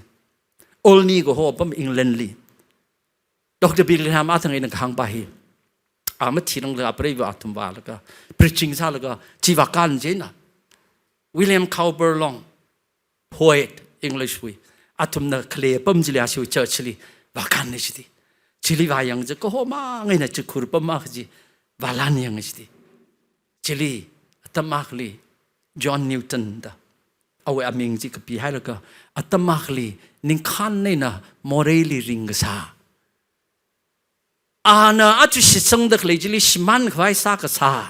Olney kaho apam England li. Doctor Billy Graham athang eina kahāngpa hi, a mathiranglaga apreiva athum vālaga, preaching sālaga, chi vākān china, William Cowper Long, poet, English wui, athumna khalei apam chili, ashiwui church li vākāna chida. Chili vāyangda kahomang eina chikhur apam akha chi vālanyanga chida. Chili atam akhali John Newton da, awui aming chi kapihailaga, atam akhali ningkhān eina moreili ringkasā, ana aja shitsangda khalei chili shimānkhavai sākasā,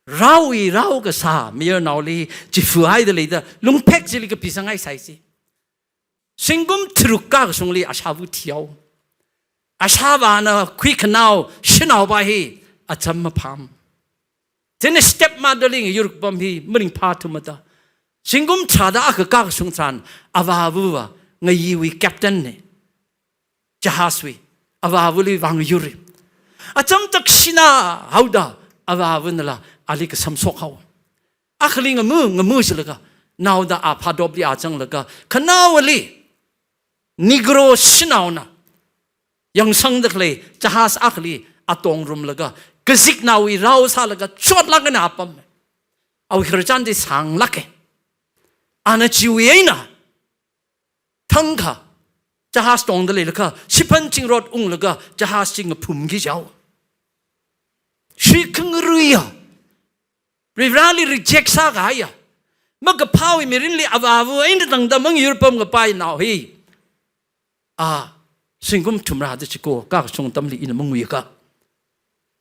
raowui rao kasā mayarnaoli chifuhaida leida lungphek chili kapisanghaisai chi. Zingkum tharuk kakashungli ashāva thihaowa. Ashāvana khuikhanao shanaopa hi acham mapham. Chieina stepmother li ngayur kapam hi maringphāthumada. Zingkum tharāda akha kakashung tharan, avāvava ngayiwui captain na, jahazwui, avāvali vāngyura. Acham tak shina haoda, avāvanala ali kasamshok haowa. Akhali ngamu, ngamu silaga, naoda a phadopli a zanglaga, khanaowali, Negro shanaona yangsangda khalei jahaz akhali atongrumlaga, kaziknaowui rao sālaga chotlāk eina apam. Awui khararchan chi sānglāka. Ana chiwui eina thangkha jahaz tongda leilakha, shiphan chingrot unglaga jahaz chi ngaphumki jihaowa. Shikhangaruiya, Varivarali reject sākahaiya, makaphāwui mirinli avāva eina tangda mangayurpam kapai nao hi, a, zingkum thumrāda chiko kakashung atamli ina manguiakha,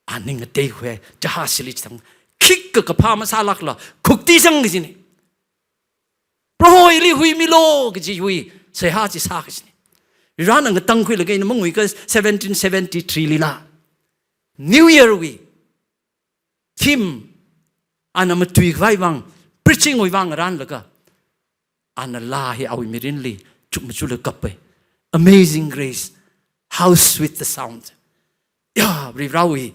a ning ngateikhui, jahaz chili chithang, khikha kaphā masālākla, khuktisang kajina. Proho ili huimilu kajiwui seihā chi sā kajina. Varivarana ngatangkhuilaga ina manguiakha seventeen seventy-three lila, New Year wui theme ana matuikhavai vang, preaching wui vang ngaranlaga, ana laa hi awui mirinli chukmajalaga kapai. Amazing Grace, how sweet the sound. Ya, Varivarawui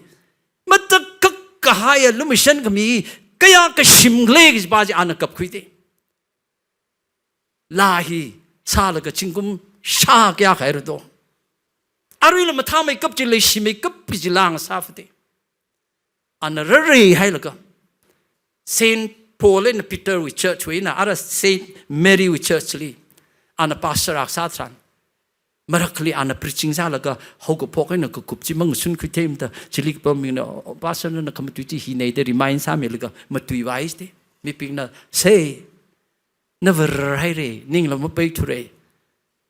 matakhak kahaiya lumashan khami kayākha shimkhala kajipa chi ana kapkhuida. Laa hi sālaga zingkum shākayā khaira do. Aruila mathāmeikap chi leishimeikap chi laa ngasāfada. Ana rarei hailaga, Saint Paul and Peter wui church wui eina, ara Saint Mary wui church li ana pastor akha sā tharan, marakhali ana preaching sālaga, haokaphok eina kakup chi mangasunkhui theimada, chili kapam mibingna, "Oh, pastor, nana khamatui chi hina," da remind sāmilaga, matuivai da. Mibingna, "Sei, nava rarhaira, ningla mapeithura,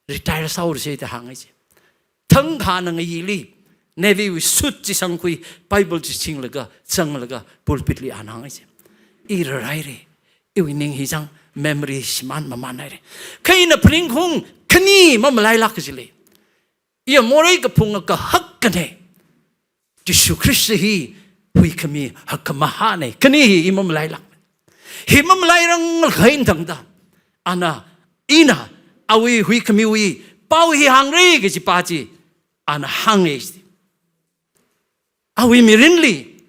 retire sāhaorasa," da hānga chi. Thangkhana ngayili, navy wui suit chi sangkhui, Bible chi singlaga, zanglaga, pulpit li ana hānga chi. "I rarhaira, iwui ning hi chang, memory shimān mamānhaira." Kha ina phaningkhaung khani mamalailāk kajili. Iya morei kaphunga kahak khani, Jishu Khrista hi huikhami hakmahāna. Khani hi i mamalailāk. Hi mamalairang khain tangda, ana, ina, awui huikhamiwui pao hi hāngra kajipa chi ana hānga. Awui mirinli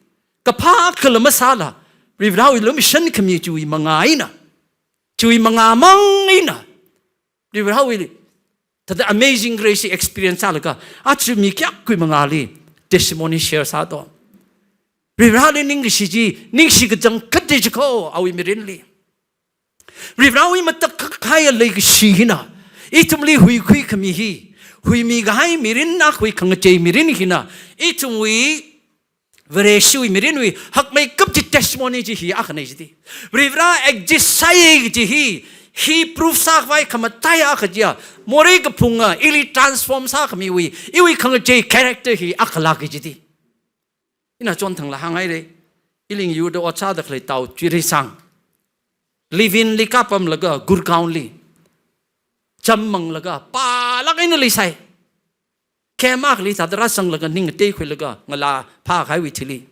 kaphā khala masāla, Varivarawui lumashan khami chiwui mangā eina, chiwui mangā mang eina, Varivarawui thāda Amazing Grace experience sālaga, aja mi kayākha mangāli testimony share sā do. Varivarali ningkashi chi, ningshi kachangkhat chi ko awui mirinli. Varivarawui matakhak kahaiya leikashi hina ithumli huikhui khami hi, huimi kahai mirin, akhawui khangachei mirin hina, ithumwui Vareshiwui mirinwui hakmeikap chi testimony chi hi akhana jida. Varivara exist sāya kaji hi, hi proof sākhavai khamataiya akha chiya, morei kaphunga ili transform sākhamiwui iwui khangachei character hi akhala kaji jida. Ina chonthangla hānghaira. Ili Ngayurda ot sāda khalei Tao Chireisang, live-in li kapamlaga Gurgaon li chammanglaga pālāk eina leisai. Camp akhali thāda rāzanglaga ning ngateikhuilaga ngalā phākahaiwui thili,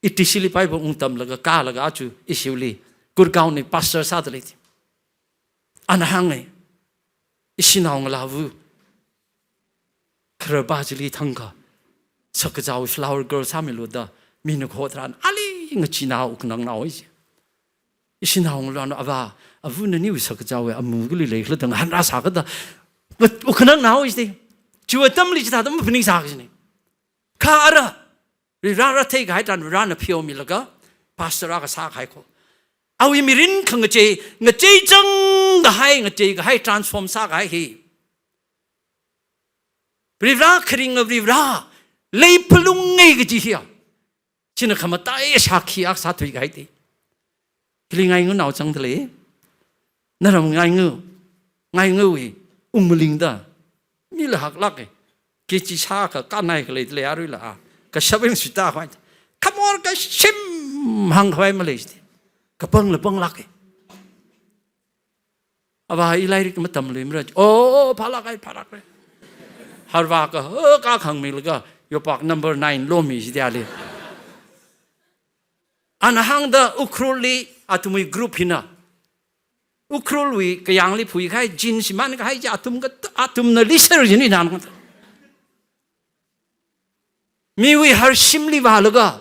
E T C li Bible ungtamlaga kālaga aja ishiwuili Gurgaon li pastor sāda lei. Ana hānga, ishinao ngalāva khararpa chili thangkha, Sākazāwui flower girl sāmilu da mina kaho tharan, ali ngacheenao, wukhanangnao chi. Ishinao ngalāna, ava, ava naniwui Sākazāwui amu kali leikhala da ngahānrāsā kada, wukhanangnao chi. Chiwui atamli chithāda maphaningsā kajina. Kha ara, Varivara rātheikahai tharan Varivarana pheomilaga pastor akha sākahai ko. Awui mirin khangachei, ngacheichang kahai, ngacheikahai, transform sākahai hi Varivara kharinga Varivara leiphalunga kaji hiya, china khamataiya shākhi akha sāthuikahai da. Hili Ngaingunao zangda lei. Naram Ngaingu, Ngainguwui Ungmaling da mila haklāka. Kg shākha kānai khalei da lei aruila a. Kashap eina suitā khavai. Khamor kashim hāngkhavai malei jida. Kapangla panglāka. Ava, i lairik matamluimara. Oh, phālāka, phālāka. Harvākha, oh, kakhangmilaga, yopāk number nine lomi jida ali. Ana hāngda Ukhrulli athumwui group hina, Ukhrulwui kayāngli phuikahai jeans shimānkahai chi athum ka, athumna leisāra jina nana. Miwui harshimli vālaga,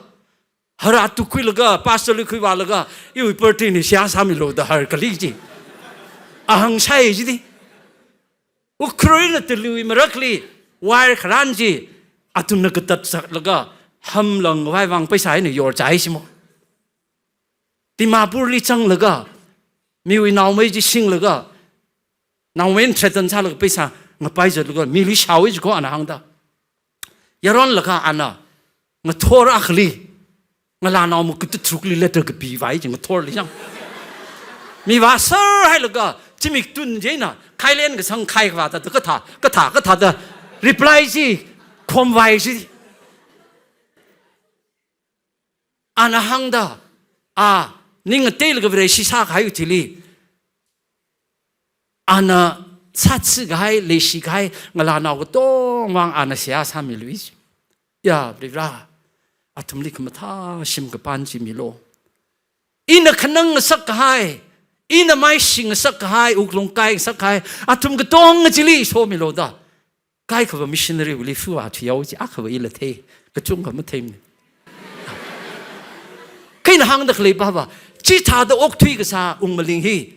harā tukkhuilaga, pastorli khuivālaga, iwui party ni seihā sāmilu da har kali chi. Ahāng shāi jida. Ukhrulna Tulliwui marakli wire kharān chi athumna katat sālaga, hamlang vai vang paisa eina yorchai shimo. Dimapurli zanglaga, miwui naomei chi shinglaga, naomeina threaten sālaga paisa ngapai zatlaga, mili shaowui chi ko ana hāngda. Yaronlaga ana ngathor akhali, ngalānao makutu tharukli letter kapivai chi ngathorli chang. Mi vāsar hailaga, zimik tun chieina, khailen kasang khai khavā thāda, kathā, kathā, kathāda reply chi khomvai chi. Ana hāngda, a, ning ngateilaga Vareshi sākahaiwui thili, ana sātsi kahai, leishi kahai, ngalānao katongwui vang ana seihā sāmilui. Ya, Varivara, athumli khamathā shim kapan chi milu. Ina khanang ngasak kahai, ina maishi ngasak kahai, wuklung kai ngasak kahai, athum katonga chili somilu da kaikhava missionary wui li fuwa thiyao chi akhava ila thei, kachungkha matheimana. Kha ina hāngda khalei pava, chithāda okthui kasā Ungmaling hi,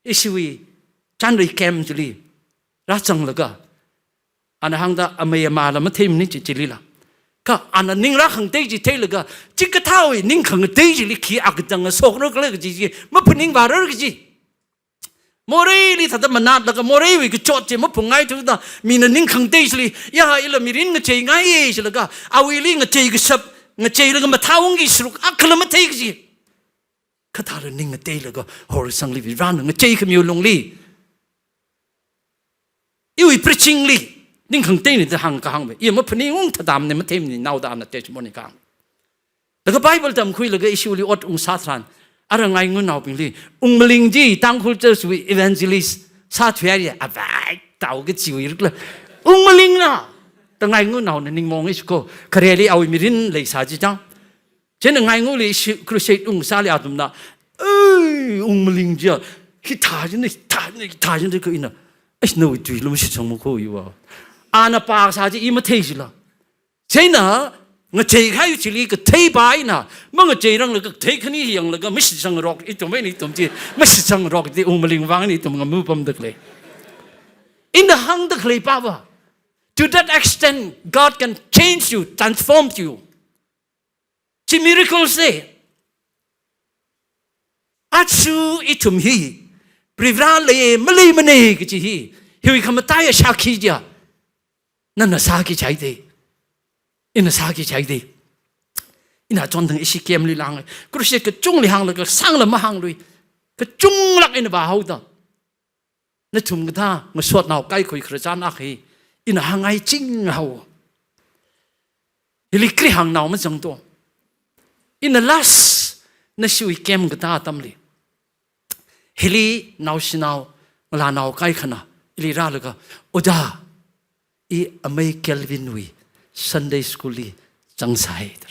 ishiwui Chanrei camp chili rāzanglaga, ana hāngda amei amāla matheimana chi chilila. Kha ana ning rākhangatei chi theilaga, chikathāwui ning khangatei chili khi akachang ngasokra khala kaji chi maphaningvārar kaji. Moreili thāda manatlaga, moreiwui kachot chi maphungngaithuda, mina ning khangatei chili, ya, ila mirin ngacheingaiya jilaga, awuili ngachei kashap, ngacheilaga mathāungki sāruk akhala mathei kaji. Kathāda ning ngateilaga horsangli Varena ngacheikhamiwui lungli, iwui preaching li ning khangateina da hāngkahāngva, i maphaningung thādamna, matheimana, naoda ana testimony kahāng. Laga Bible tamkhuilaga ishiwuili ot ungsā tharan, ara Ngaingunaobingli, Ungmaling chi Tangkhul Church wui evangelist sāthuiya, avai, tao kachiwui rikla, Ungmalingna da Ngaingunaona ningmong ishi ko, khareli awui mirin leisā chi chang. Chieina Ngainguli ishi crusade ungsāli athumna, "Ei, Ungmaling chiya, hithā jina, hithā jina, hithā jina," da kha ina, "Eish, nawui tuila mashitsangma ko iva." Ana pāsā chi i mathei jila. Chieina, ngacheikahai chili kathei pa ina, mangacheiranglaga kathei khani yanglaga mashitsangrok, ithum eina ithum chi mashitsangrok da Ungmaling vang eina ithum ngamapamda khalei. Ina hāngda khalei pava, to that extent, God can change you, transform you. Chi miracle se. Aja ithum hi, Varivara lei maleimana kaji hi, Hiwui khamataiya shākhi chiya nana sāki jihaida. Ina sāki jihaida. Ina chonthang ishi camp li lang, crusade kachungli hānglaga sāngla mahānglui. Kachunglāk ina vāhaoda. Nathum kathā ngasotnao kaikhui khararchan akha hi ina hāngngai chinghaowa. Hili kri hāngnao mazangto. Ina last nashiwui camp kathā atamli, hili naoshinao, ngalānao kaikhana ili rālaga, "Ojā, i amei Kelvin wui Sunday school li zangsai," da.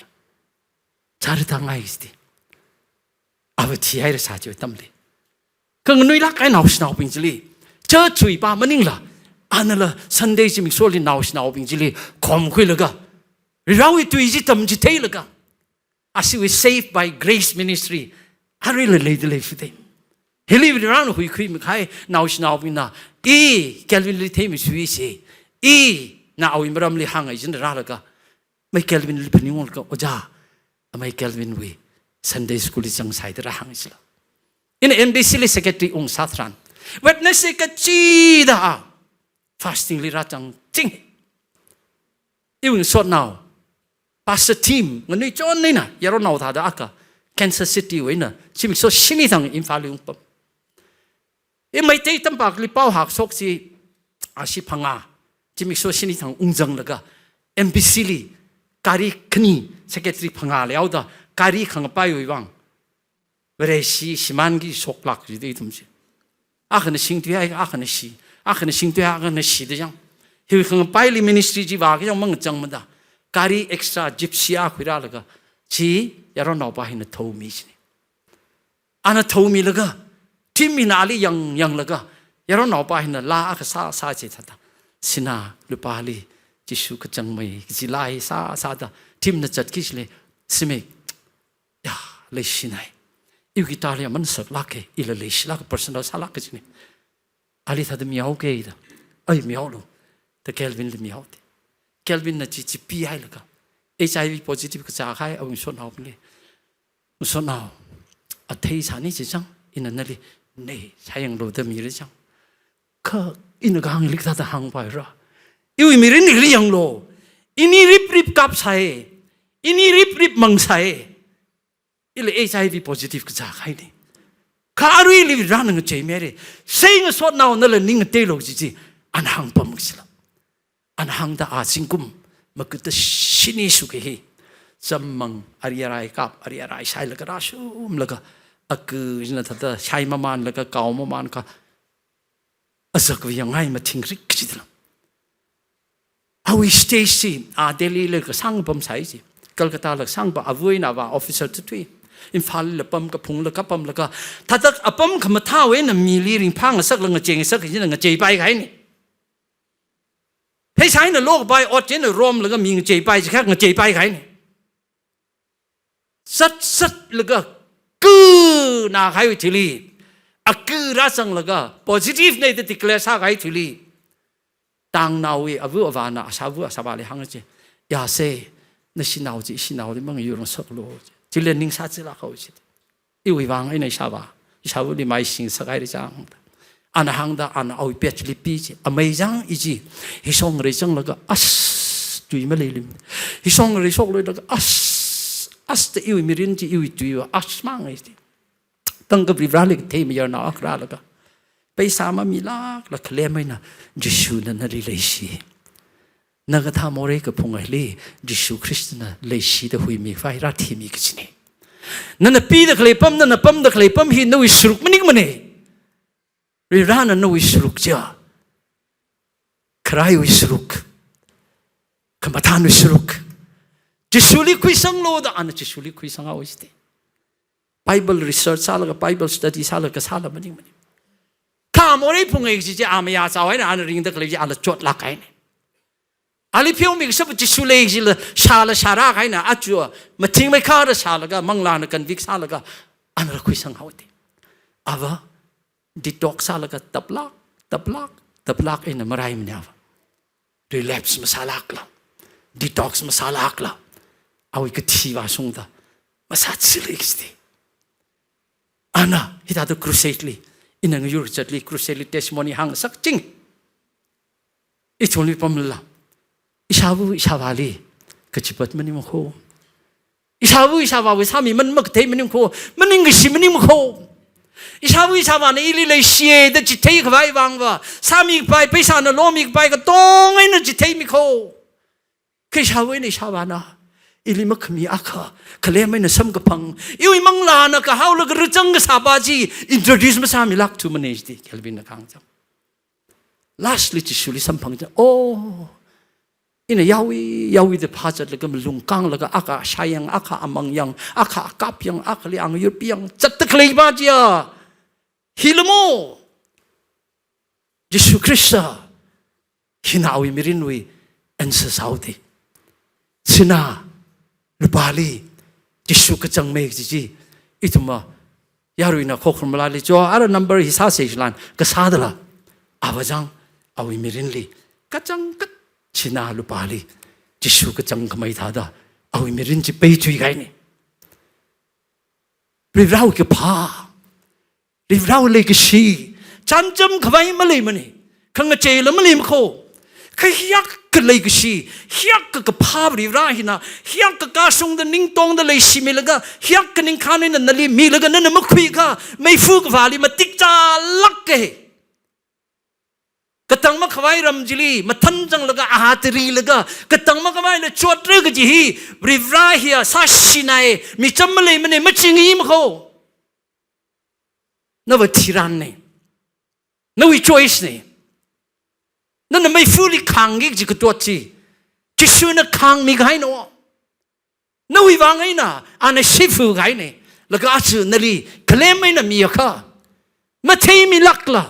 Chara tangai isti. Ava thihaira sā chiwui atamli. Khanganuilāk kahai naoshinaobing chili, church wui pa maningla, anala Sunday zimiksholi naoshinaobing chili khomkhuilaga, Varewui tui chi tamchitheilaga, ashiwui Saved by Grace Ministry aruila leida leifite. Hili Varena huikhuimi kahai naoshinaobingna, i Kelvin li theimi sui si, ina awui maramli hāngngai jin rālaga, amei Kelvin li phaningunglaga, "Ojā, amei Kelvin wui Sunday school li zangsai," da rāhāng sila. Ina M B C li secretary ungsā tharan, Wednesday kachida fasting li rāzang ching. Iwui ngasotnao, Pastor Tim, nganui chon eina, yaronnao thāda akha, Kansas City wui eina, zimiksho shini thang Imphal li ungpam. I Meitei tampakli pao hākshok chi, ashi phangā, zimiksho shini thang ungzanglaga, M B C li, gari khani, secretary phangā leihaoda, gari khangapaiwui vang, Vareshi shimānki shoklāk jida ithum chi. Akhana shingtuihai, akhana shi, akhana shingtuihai, akhana shida jang. Hiwui khangapaili ministry chi vāki jang mangachangmada. Gari extra gypsy akha khuirālaga, chi yaronnaopa hina thaomi chini. Ana thaomilaga, Tim hina ali yang yanglaga, yaronnaopa hina laa akha sā, sā chithāda, sinā lupāli Jishu kachangmei kaji laa hi sā, sāda, Tim na zatki chili, simei, ya, leishinai. Iwui guitar li aman saklāka, ila leishilāka, personal sālāka chini. Ali thāda mihaoke da. Ai, mihaolu. Da Kelvin li mihaoda. Kelvin na chi chi pihailaga, H I V positive kazā kahai awui ngasotnaobingli, "Ngasotnao, athei sāni chi chang, ina nali nei sāyanglu da mira chang. Kha ina kahāng hili kathāda hāngpaira. Iwui mirin hili yanglu. Ini riprip kapsai. Ini riprip mangsai. Ila H I V positive kazā kahaini. Kha aruili Varena ngacheimeira. Sei ngasotnao, nala ning ngateilu," chi chi ana hāngpam kachila. Ana hāngda a zingkum makata shini shukhi hi, chammang ari arai kap, ari arai shailaga rāshumlaga, aku jina thāda shai mamānlaga, kao mamānka, azak viyang ai mathingrik kachidala. Awui stage chi, a Delhi la kasang pamsai chi, Calcutta la kasang pa, ava eina avā officer tutui, Imphal la pam, kaphungla kapamlaga, thāda apam khamathāwui eina mili ringphāngasakla ngacheingasak jina ngacheipai kahaini. Pheisā eina lopai, ot china romlaga mi ngacheipai chiakha ngacheipai kahaini. Sat satlaga, ku na kahaiwui thili, aku rāzanglaga, positive nei da declare sākahai thili, tangnaowui ava avāna ashava ashāvāli hānga chi, "Ya sei, nashinao chi ishinaoli mangayurngasaklu," chili ning sāchilākhao chi. Iwui vang eina ishāvā, ishāvāli maising sākahaira chang. Ana hāngda, ana awui pet lipi chi, amei chang i chi, hishong rei changlaga, as, tui maleilim. Hishong rei shokluilaga, as, as da iwui mirin chi, iwui tuiva as mangai chi. Tangkapri Vareli kathei mayarnao akha rālaga, "Pheisā mamilākla khalem eina Jishuna nali leishi. Na kathā morei kaphung hili Jishu Khristana leishida huimi khavai rāthimi kachini. Nana pida khalei pam, nana pamda khalei pam hi nawui saruk maningmana. Varena nawui saruk chiya, kharaiwui saruk, khamathānwui saruk, Jishuli khuisanglu," da ana Jishuli khuisanghaowa chiti. Bible research sālaga, Bible study sālaga sāla maningmana. Kha morei phungai kaji chi a mayā chao eina ana ringda khalei chi ala chotlāk kahaina. Ali pheomi kashap Jishu lei kajila shāla shārā kahaina, aja mathingmeikhada shālaga, manglāna convict sālaga, anala khuisanghaowa ti. Ava detox sālaga taplāk, taplāk, taplāk eina maraimana ava. Relapse masālākla, detox masālākla, awui kathi vāshungda masāchili kajiti. Ana hithāda crusade li, ina ngayur zatli, crusade li testimony hāngsak ching. Ithumli pamla. Ishāva ishāvāli kachipat maningmakho. Ishāva ishāvāwui sāmiman makathei maningmakho. Maningkashi maningmakho. Ishāva ishāvāna ili leishiya da chitheikhavai vangva, sāmikapai, pheisāna lomikapai katonga eina chitheimikho. Kha ishāva eina ishāvāna ili makhami akha, khalem eina samkaphang, iwui manglāna kahaolaga rachang kasāpa chi introduce masāmilākthumanei jida Calvin na kahāng chang. Lastly, Jishuli samphang chang. Oh, ina yawi, yawi da phāzatlaga malung kānglaga akha shāyang, akha amangyang, akha akapyang, akhali angayurpiyang zatda khaleipa chiya hilamo. Jishu Khrista hina awui mirinwui answer sāhaoda. Sinā lupāli Jishu kachangmei kaji chi, ithumva yaruina Khokharum Malāli cho, ara number hi sāsei jilan, kasā dala. Ava chang, awui mirinli kachangkhat sinā lupāli Jishu kachangkhamei thāda, awui mirin chi peithuikahaina. Varivarāwui kaphā, Varivarāwui leikashi chānjamkhavai maleimana, khangacheila maleimakho. Kha hiyākha leikashi, hiyākha kaphā Varivarā hina, hiyākha kashungda ningtongda leishimilaga, hiyākha ningkhān eina nali milaga nana makhuiakha, meifa kavāli matik chālāka. Katang makhavai ram chili mathan zanglaga, aha tarilaga, katang makhavaila chotra kaji hi, Varivarā hiya sāshinai, micham maleimana, machingi makho. Nava thiranna. Nawui choice na. Nana meifali khāngki kaji katot chi, Jishuna khāngmikahaina. Nawui vang eina, ana shifu kahaina. Laga aja nali khalem eina miakha, matheimilākla,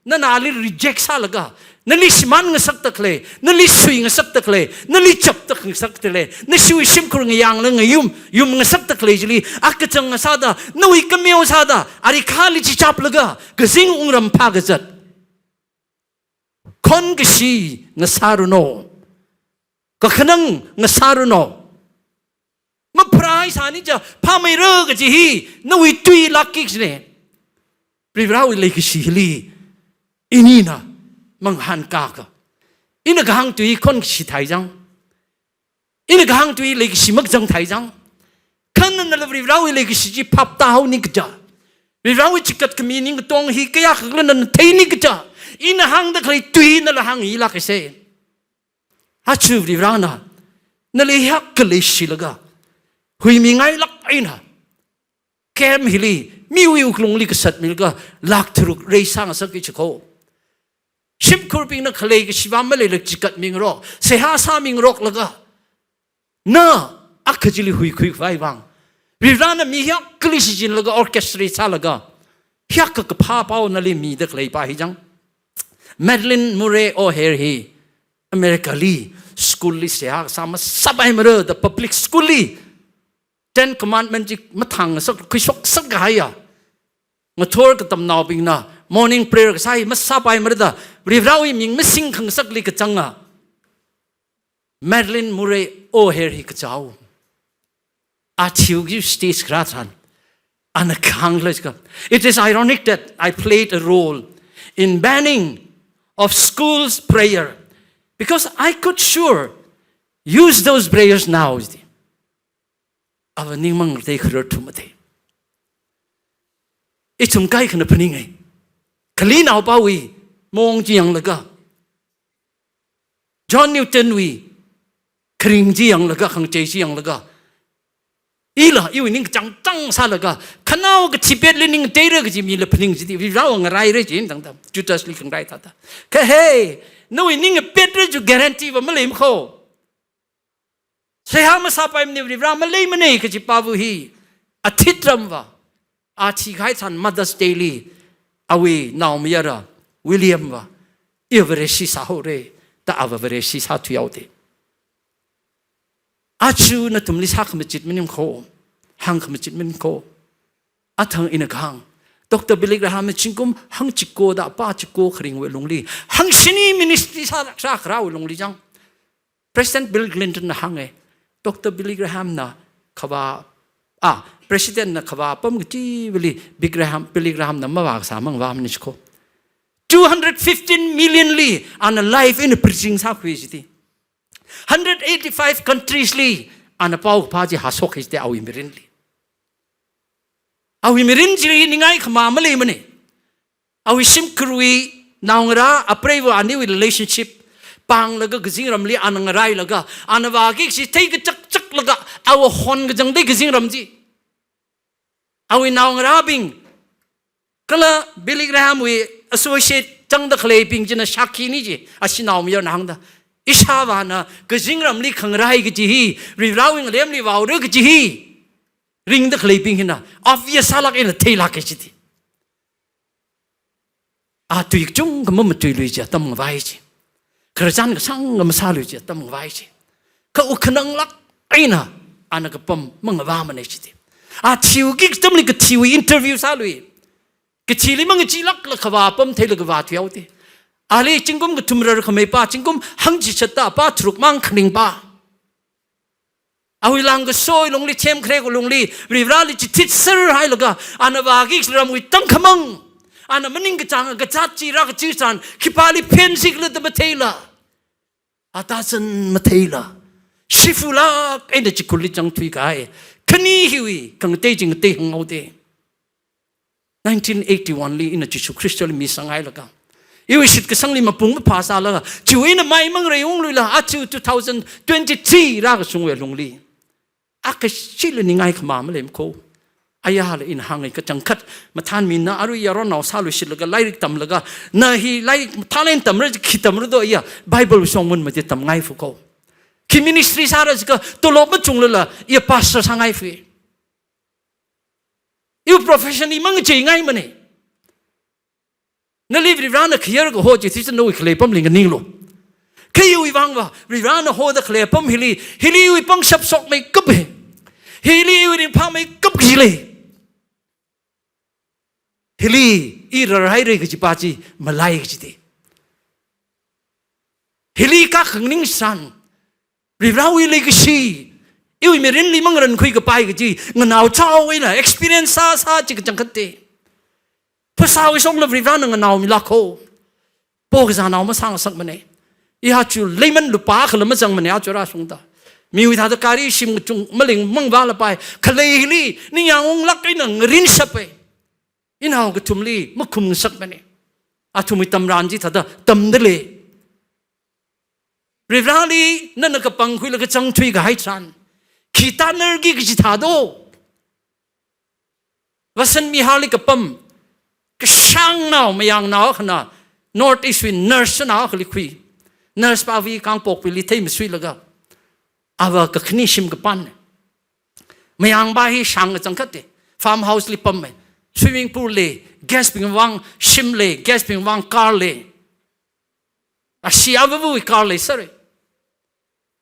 nana ali reject sālaga, nali shimān ngasakta khalei, nali sui ngasakta khalei, nali chapta ngasakta khalei, nashiwui shimkhur ngayāngla ngayum, yum ngasakta khalei chili, a kachang sāda, nawui kameo sāda, arikhali chichaplaga, kazing wungram phākazat, khonkashi ngasāranu, kakhanang ngasāranu. Mapharāsāni cha, phāmeira kaji hi, nawui tuilākki kajina. Varivarāwui leikashi hili, inina mangahānkaka. Ina kahāng tui khonkashi thai chang. Ina kahāng tui leikashi makachang thai chang. Kha nala Varivarāwui leikashi chi phaptāhaoni kaja, Varivarāwui chikat khami ningkatong hi kayākhala nana theini kaja, ina hāngda khalei tui nala hāngilāksa. Aja Varivarāna nali hiyākha leishilaga, huimingailāk eina, camp hili, miwui wuklungli kasatmilaga, lakh tharuk raise sāngasakki chikho. Shimkhurbingna khalei kashiva maleila chikatmingarok, seihā sāmingaroklaga, na akha chili huikhuikhavai vang, Varivarāna mi hiyākhali shichinlaga, orchestrate sālaga, hiyākha kaphā pao nali mida khaleipa hi chang. Madalyn Murray O'Hair hi America li school li seihā kasā masāpaimara da, public school li Ten Commandment chi mathāngasak, khuishoksak kahaiya, ngathor katamnaobingna morning prayer kasā hi masāpaimara da, Varivarāwui ming masingngasakli kachanga Madalyn Murray O'Hair hi kachao. A thiuki stage kharā tharan, ana kahāng leika, "It is ironic that I played a role in banning of schools prayer, because I could sure use those prayers now." Ava ningmang tei kharar thumathei. Ithum kaikhana phaninga. Kali naopawui mong chi yanglaga, John Newton wui kharing chi yanglaga, khangachei chi yanglaga, ila iwui ningkachāng chāng sālaga, khanao kathipetli ning teira kaji mila phaning jida, Varivarāva ngaraira jin tangda, Judas li khangarai thāda. Kha he, nawui ning petra ju guarantee va maleimakho. Seihā masāpaimana, Varivarā maleimana kaji pava hi, athit ramva, a thikahai tharan Mother's Day li, awui naomayara William va, i Vareshi sāhaora, da ava Vareshi sāthuihaoda. Aja nathumli sākhamachit maningmakho, hāngkhamachit maningmakho. Athang ina kahāng, Doctor Billy Graham na zingkum hangchiko da pa chiko kharingwui lungli, hangshini ministry sā, sākharāwui lungli chang, President Bill Clinton na hānga, Doctor Billy Graham na khavā, ah, President na khavā apam kachiva̱li Billy Graham, Billy Graham na mavākasā mang vāmana chiko. Two hundred fifteen million li ana live eina preaching sākhui jiti. Hundred eighty-five countries li ana paokaphā chi hāshok jiti awui mirinli. Awui mirin chili ningai khamā maleimane. Awui shimkhurwui naongarā, apreiva aniwui relationship pānglaga kazingramli ana ngarailaga, ana vāki kachi theikachakchaklaga, awui hon kachangda kazingram chi. Awui naongarābing, kala Billy Graham wui associate changda khaleibing china shākhini chi, ashi naomayarana hāngda. Ishāvāna kazingramli khangarai kachi hi, Varivarawui ngalemli vāura kachi hi, ringda khaleibing hina, obvious sālāk eina theilāka jiti. A tui kachungkha mamatuilui chi atam ngavai chi. Khararchan kasāngkha masālui chi atam ngavai chi. Kha wukhananglāk eina ana kapam mangavāmane jiti. A thiwuki katamli kathiwui interview sālui. Kathili mangachilākla khavā apam theila kavā thuihaoda. Ali zingkum kathum rarkhamei pā, zingkum hangchishat ta pā, tharuk mang khaningpā. Awui lāngkasoi lungli, themkharek lungli, Varivarali chithitser hailaga, ana vāki ramwui tangkhamang, ana maningkachāng kazāt chi rākachi chān, khipāli phensi khala da matheila, atazan matheila, shifulāk eina chikhurli changthui kahai, khani hiwui khangatei chi ngatei hānghaoda. Nineteen eighty-one li ina Jishu Khristali mi sanghailaga, iwui shitkasangli mapung maphā sālaga, chiwui eina mai mangrei ungluila, aja two thousand twenty-three rākashungwui lungli, a kashila ningai khamā maleimako. Ayala ina hāngngai kachangkhat, mathānmina arui yaronao sāluishitlaga lairik tamlaga, na hi lairik mathālāk eina tamra, khi tamra do iya, Bible shongmun mati tamngai fuko. Khi ministry sāra jiakha tolop machunglala, iya pastor sāngai fui. Iwui profession i mangacheingaimane. Nali Varivarana khayar kaho chi, thisa nawui khalei apamli nganinglu. Kha iwui vangva, Varivarana hoda khalei apam hili, hili iwui pangshap shokmeikap hi. Hili iwui ringphāmeikap kaji lei. Hili i rarhaira kaji pā chi malai kajite. Hili kakhanganing san, Varivarawui leikashi, iwui mirinli mangarankhui kapai kaji, nganao chao eina experience sāsā chi kachangkhatte. Phasāwui shongla Varivarana nganaomilāko. Pokazānao masāngasakmane. I aja lemon lupā khala mazangmane aja rāshungda. Miwui thāda gari shim kachung maling mangvālapai. Khalei hili ningyāng unglāk eina ngarinshapa. Inao kathumli makhumngasakmane. Athumwui tamran chi thāda tamdalei. Varivarali nana kapangkhuilaga changthui kahai tharan, khi tānarki kaji thādo. Vasant Viharli kapam, kashāngnao, mayangnao akhana, North East wui nurse nao akhali khui. Nurse pāva Kangpokpili theimasuilaga, ava kakhane shim kapānne. Mayangva hi shāng kachangkhatte. Farmhouse li pamme. Swimming pool lei, guest bing vang shim lei, guest bing vang car lei. Ashi avāvawui car leisāre.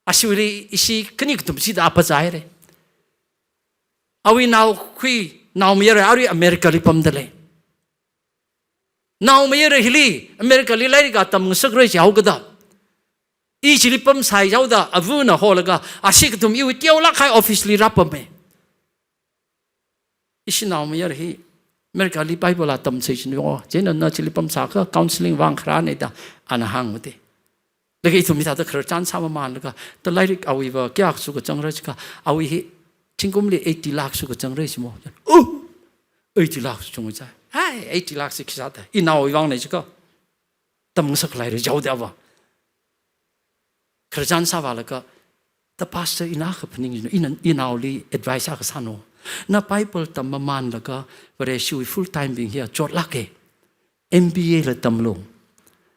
Ashiwuili ishi khani kathum shida phazāhaire. Awui naokhui, naomayara arui America li pamdalei. Naomayara hili America li lairik atam ngasakra jihaokada, i chili pamsai jihaoda, avana holaga, ashi kathum iwui teolāk kahai office li rāpamme. Ishi naomayara hi America li Bible atamsei chino, chieina na chili pamsākha counseling vang kharāne da ana hāngmate. Laga ithum hithāda khararchan sāmamānlaga, ta lairik awuiva kayākha shukachangra jiakha, awui hi zingkumli eighty lakh shukachangra jimo. Oh! Eighty lakh shukachang jai. Hai, eighty lakh chi khi sāda. Inaowui vangne jiakha, tamngasak leira jihaoda ava. Khararchan sāvālaga, ta pastor ina kaphaning jino, ina, inaoli advice akha sāno. Na Bible tammamānlaga, Vareshiwui full time bing hiya chotlāke. M B A la tamlo.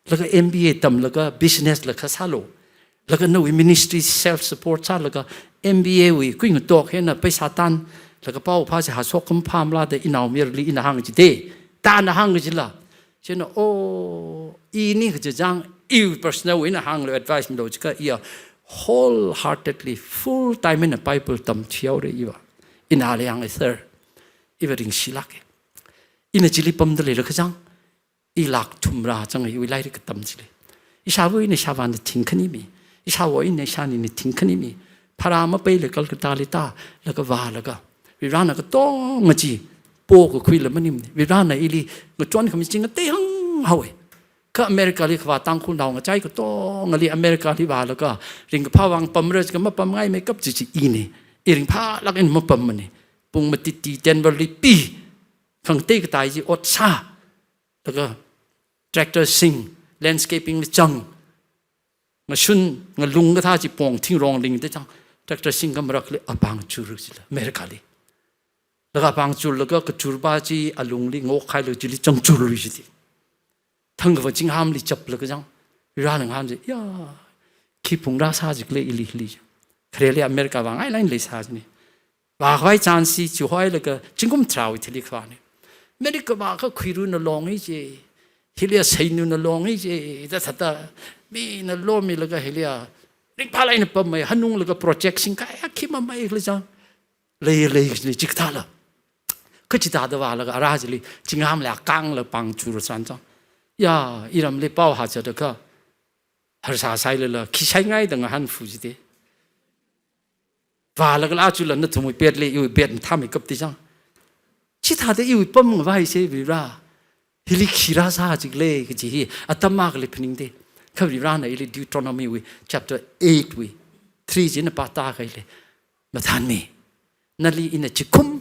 Laga M B A tamlaga business la kha sālo. Laga nawui ministry self support sālaga M B A wui kuingatok hina paisa tan. Laga paophā chi hāshok khamphāmala da inaomayarali ina hāng jite. Ta ana hāng jila. Chieina, oh, ini kachang, iwui personal wui ina hānglo advice milo jiakha iya wholeheartedly, full time eina Bible tamthuihaore iva. Inala hānge, sir, iva ringshilāke. Ina chili pamdalei laga kachang, i lakh thum rāzang iwui lairik katam chili. Ishāva eina ishāvāna thingkhani mi. Ishāwo eina ishānina thingkhani mi. Pharā mapeila Calcutta li tālaga vālaga, Varivarana katonga chi pokakhuila maningmane. Varivarana ili ngachonkhami chi ngateihāng haowe. Kha America li kavā Tangkhulnao ngachai katongali America li vālaga ringkaphā vang pamra jiakha mapamngaimei kap chi chi ini. I ringphālāk eina mapammana. Pung matiti Denver li pi. Khangatei katai chi ot sā. Laga tractor sing, landscaping li zang. Ngashun, ngalung kathā chi pong thingrong ringda zang. Tractor sing kha marakli apāng chur chila, America li. Laga apāng churlaga kachurpa chi alungli ngokhailaga chili zangchurlui chiti. Thangkava chinghamli chaplaga zang. Rāna ngahān chi, ya, khi phungrā sā jiakha ili ili. Khareli America vāngai line leisā china. Vākhavai chance chi chihoilaga zingkum tharāwui thili khavāna. America vākha khuirana longi chi, hilia seinana longi chi, da thāda, mina lomilaga hilia ringphālāk eina pammei, hanunglaga project singkaya khi mamei khala zang. Lei lei ni chikathāla. Kha chithāda vālaga ara chili, chinghamli akāngla pāng chur san zang. Ya, iramli pao hāzatda kha, harsā sailala, khi shaingai da ngahān fu chiti. Vālagala chula nathumwui bed li, iwui bed mathāmei kap ti zang. Chithāda iwui pam ngavai se Varivara. Hili khi rāsā jiakhala kaji hi, atam akhali phaningda. Kha Varivarana ili Deuteronomy wui, chapter eight wui, three china pātākahai lei. Mathānmi. Nali ina chikhum,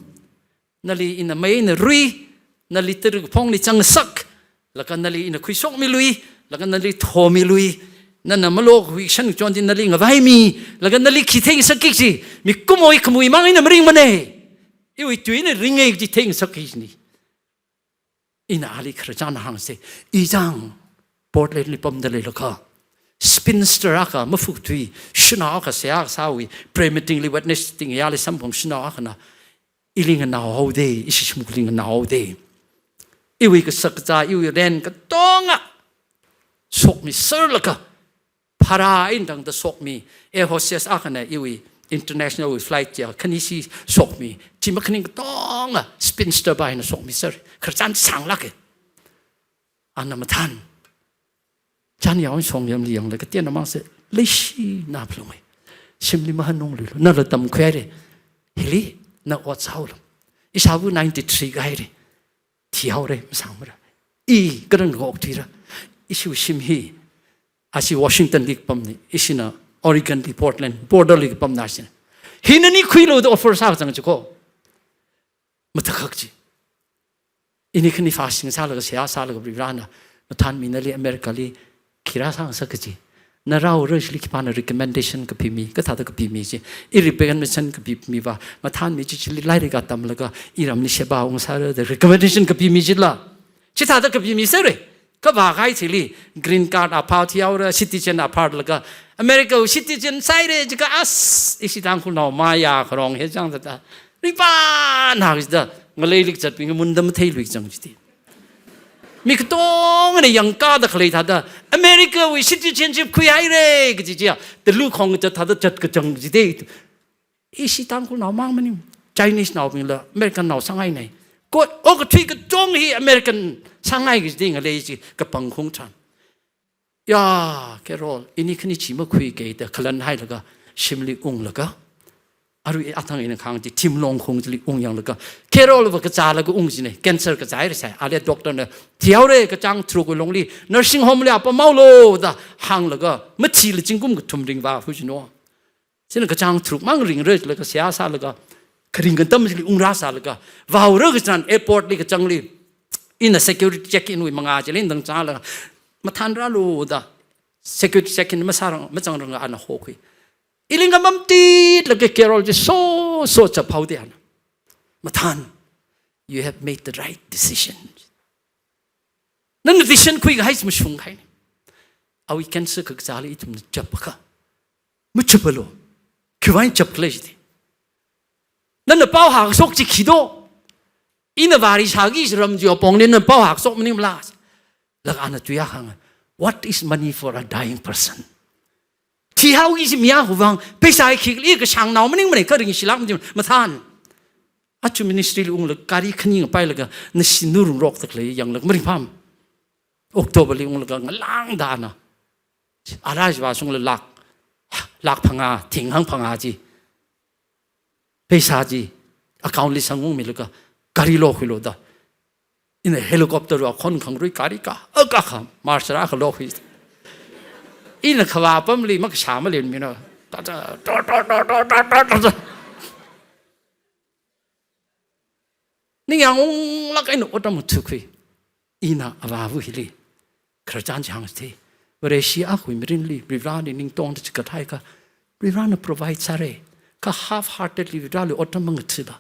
nali ina mei eina rui, nali tara̱ kaphongli zangsak, laga nali ina khuishokmilui, laga nali thomilui, nana malokhui shan chon chi nali ngavaimi, laga nali khi theingasakki chi, mikumowui khamui mang eina maringmana. Iwui tui eina ringa kaji theingasakki china. Ina ali khararchan hāngsa, i zang Portland li pamda leilakha, spinster akha, mafukthui, shanao akha, seihā akha sāwui, prayer meeting li witness ting yali samphang shanao akhana, ili nganao haoda, ishi shimkhurli nganao haoda. Iwui kasak kazā, iwui rent katonga shokmiserlaga, phara eina tangda shokmi, air hostess akhana iwui international wui flight chi khanishi shokmi, chi makhaning katonga spinster pa eina shokmiser, khararchan sānglāka. Ana mathān. Chānyao shongyamli yanglaga tien amang se, leishi na phalunga. Shimli mahanungluilu, nala tamkhuihaira. Hili, na ot sāhaolu. Ishāva ninety-three kahaira. Thihaora, masāngmara. I, karan gok thuira. Ishiwui shim hi, ashi Washington li kapamna, ishina Oregon li Portland, border li kapamna ishina. Hi nani khuilu da offer sākazang chiko. Matakhak chi. Ini khani fasting sālaga seihā sālaga Varivarana, mathānmi nali America li khi rāsāngasak kaji. Na rāura chili khipāna recommendation kapimi, kathāda kapimi chi. I recommendation kapimi va, mathānmi chi chili lairik atamlaga, iramli sheba ungsāra da recommendation kapimi chila. Chithāda kapimiserra. Kha vākahai chili, green card aphā thihaora, citizen aphālaga, America wui citizen sāhaira jiakha as, ishi Tangkhulnao mayā kharong hi chang thāda. Ringphāna kajida, ngaleilik zatbing munda matheilui chang chiti. Mi katongana yangkāda khalei thāda, America wui citizenship khuihaira kaji chiya, talu khong kazat thāda zat kachang chiti. Ishi Tangkhulnao mang maning, Chinese naobingla American nao sāngaina. Kot, okathui kachong hi American sāngai kaji ngalei chi kapang khung tharan. Ya, Carol, ini khani chi makhuikei da khalanhailaga, shimli unglaga. Arui athang ina khang chi thimlong khung chili ungyanglaga. Carol va kazālaga ung china, cancer kazāhaira sai. Ali doctor na, thihaora kachāng tharuk longli, nursing home li apamhaolu da hānglaga, mathila zingkum kathum ringvā hui chino. China kachāng tharuk mang ringra laga seihā sālaga, kharing katam chili ungrāsālaga, vāura kachan airport li kachangli, ina security check in wui mangā chili dang chālaga, mathānrālu da, security check in masārang, mazangranga ana hokhui. Ili ngamam titlaga Carol chi so, so chaphaoda ana. Mathān, you have made the right decision. Nana decision khuikahai chi mashunghaina. Awui cancer kakazāli ithumna chapakha. Machapalu. Khiwui vang chapkhala jiti. Nana pao hākashok chi khi do. Ina vāri sāki jiram chi apongli nana pao hākashok maningmala. Laga ana tuya hānga. What is money for a dying person? Thihaoki jimiya hu vang, pheisā hi khikhala kashāngnao maningmana, kha ringshilāk maning, mathān. Achu ministry li unglaga gari khani ngapailaga, nashi nurungrok tak lei yanglaga maringpham. October li unglaga ngalāngda ana. Ara jiva shungla lakh, lakh phangā, thing hangphangā chi. Pheisā chi, account li sangungmilaga, gari lokhuilu da. Ina helicopter wui akhon khangarui kari ka, a ka kha, Mars rākhalok hi. Ina khavā apamli makashā maleimana. Ta ta, ta ta. Ningyāng unglāk eina otram ngathakhui. Ina avāva hili khararchan chihāngsa thei. Vareshi akhawui mirinli, Varivarali ningtongda chigathai ka, Varivarana provide sāra. Kha half-heartedly Varivarali otram mangathada,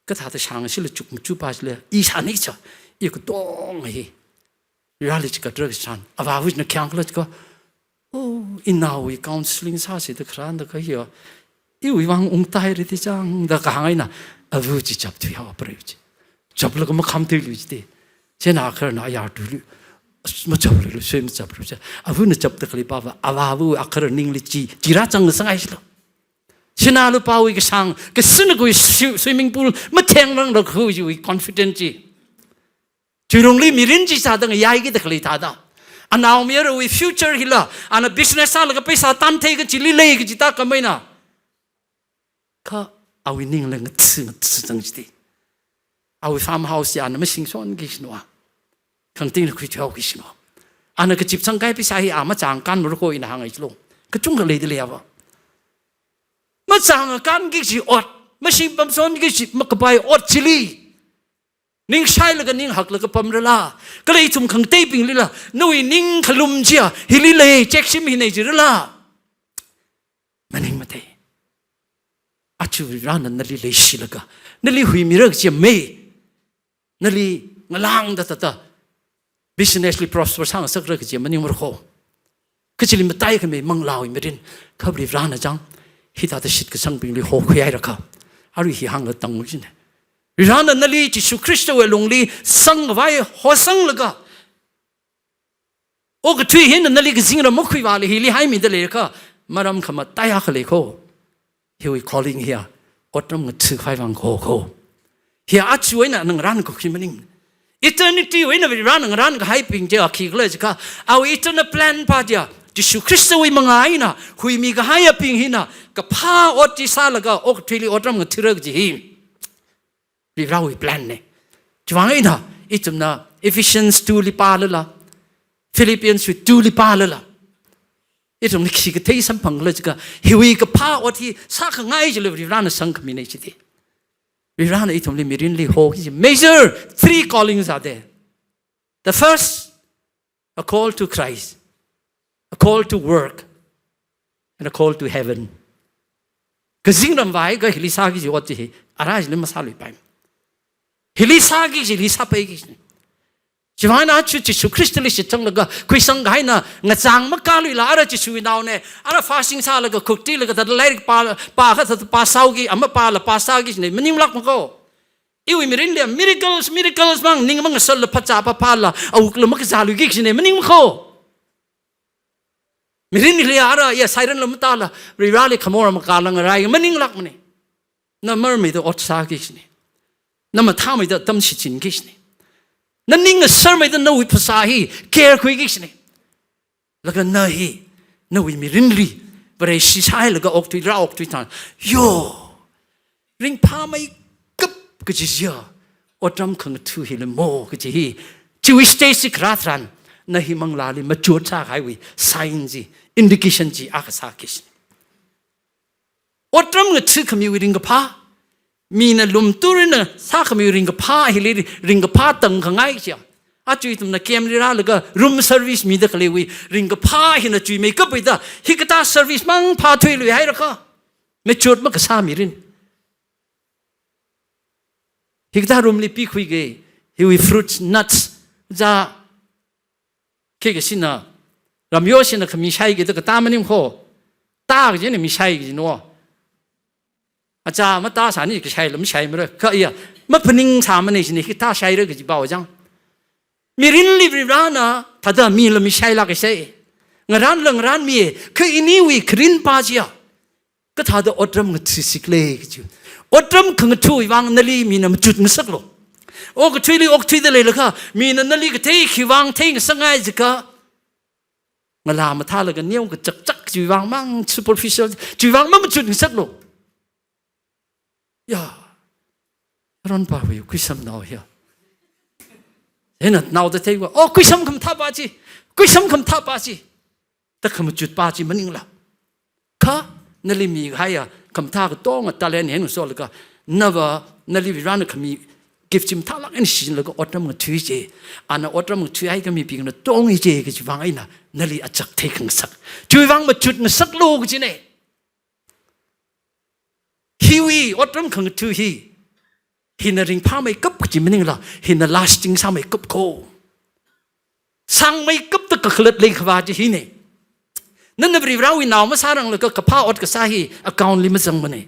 kathāda shāngashila chukmajapa chila, i shāni cha, i katonga hi Varivarali chigathara kachān, avāvana khayang khala chiakha, oh, inaowui counseling sāsida kharānda kha hiya, iwui vang ungtai riti chang da kahāng eina, ava chi chapthuihaowa preiva chi. Chaplaga makhamthuilu chiti. Chieina khararna ayar thuilu. Machapluilu, sui machaplu cha. Avana chapda khalei pava, avāva akharar ningli chi, chi rāzang sangai shilo. Sinā lupāwui kashāng, kasina kui swi-, swimming pool, matheng rang da khuiwui confident chi. Chuirungli mirin chi sādang yaiki da khalei thāda. Anaomayarawui future hila, ana business sālaga paisa tanthei kachili lei kaji tākam eina. Kha awui ningla ngatha ngatha zang chiti. Awui farmhouse ya ana mashing shonki shinowa. Khangatingna khuithuiki shinowa. Ana kachip sangkai paisa hi a machāngkān mara kho ina hāngai chilo. Kachungkha leida leiya va. Machāngkānki kaji ot, mashing pamshonki kaji makapai ot chili. Ning shailaga ning haklaga pamrala. Kala ithum khangateibinglila, nawui ning khalum chiya, hili lei, chekshim hinei jirala. Maningmatei. Aja Varivarana nali leishilaga, nali huimira kaji mei. Nali ngalāngda thāda, business li prosper sāngasakra kaji maningmara kho. Kachili mataikhamei manglāwui mirin, kha Varivarana chang, hithāda shitkasangbingli hokhuihaira kha. Arui hi hānglaga tanglu chine. Varivarana nali Jishu Khristawui lungli sangkhavai hosanglaga, okathui hina nali kazingram makhuivāla hili haimida leira kha, maram khamataiya khalei kho. Hiwui calling hiya, otram ngathakhavai vang kho kho. Hiya aja eina ngarānkakhui maning. Eternity wui eina Varivarana ngarānkahaibing chiya khikhala chiakha, awui eternal plan pa chiya, Jishu Khristawui mangā eina huimikahaiyabing hina, kaphā ot chi sālaga okathuili otram ngathara kaji hi Varivarawui plan ne. Chiwui vang eina, ithumna Ephesians two li pālala, Philippians two li pālala, ithumna khi kathei samphangkhala chiakha, hiwui kaphā ot hi sākhangai chili Varivarana sangkhamine chiti. Varivarana ithumli mirinli hoki chi. Major three callings are there. The first, a call to Christ, a call to work, and a call to heaven. Kazingram vāhaiakha hili sāki kaji ot chi hi, ara chili masāluipai. Hili sāki kaji, hili sāpaiki kaji. Chiwui vang eina aja Jishu Khristali shitsanglaga, khuisangkahaina, ngachang makāluila, ara Jishuwui naone, ara fasting sālaga, khuktilaga, thāda lairik pā, pākha thāda pāsāuki, ama pāla pāsāki kajine, maninglākma kho. Iwui mirinli miracles, miracles mang, ning mangasarla phāchā phāphāla, awukla makazāluiki kajine, maningma kho. Mirinli ara, ya siren la matāla, Varivarali khamor makāla ngarai, maninglākmane. Na marmeida ot sāki kajine. Na mathāmeida atam shichinki kajine. Na ning ngasarmeida nawui phasā hi care khuiki kajine. Laga na hi, nawui mirinli, Vareshi sāhailaga okthui, rā okthui tharan, yo, ringphāmeikap kaji chiya, otram khangatha hili mo kaji hi, chiwui stage chi kharā tharan, na hi manglāli machot sākahaiwui sign chi, indication chi akha sāki kajine. Otram ngathakhamiwui ringkaphā, mina lumthuina sākhamiwui ringkaphā, hili ringkaphā tangkhangai chiya. Aja ithumna camp li rālaga room service mida khaleiwui ringkaphā hina chuimeikapwui da, hikathā service mang phāthuiluihaira kha. Machot makasā mirin. Hikathā room li pikhuiki, hiwui fruits, nuts, za, khikha shina, ramyoshina khami shaiki da katā maning kho. Tā kajina mi shaiki kajina. Acha matā sāni kashaila mashaimara. Kha iya, maphaningsāmane kajina, hikathā shaira kaji pao chang. Mirinli Varivarana, thāda mila mi shailāk kasai. Ngarānla ngarānmi, kha iniwui kharinpa chiya. Kathāda otram ngathasiklei kaji. Otram khangathawui vang nali mina machut ngasaklu. Okathuili okthuida leilakha, mina nali kathei khiwui vang theingasakngai jiakha, ngalā mathālaga neo kachakchak chiwui vang mang, superficial chiwui vang mamachut ngasaklu. Ya. Aronpawui khuisamnao ya. Hina naoda theiva, oh, kuisam khamathā pa chi, kuisam khamathā pa chi, da khamachut pa chi maningla. Kha, nali mikahaiya khamathā katonga talent hi eina solaga, nava, nali Varena khami gift chi mathālāk eina shichinlaga otram ngathui chi. Ana otram ngathuihai khamibingna tongi chi kachi vang eina, nali achak theikhangasak. Chiwui vang machutngasaklu kachina. Hiwui otram khangathui hi, hina ringphāmeikap kachi maningla, hina lasting sāmeikap kho. Sangmeikapta kakhalat leikhavā chi hina. Nana Varivarawui nao masāranglaga kaphā ot kasā hi account li mazangmana.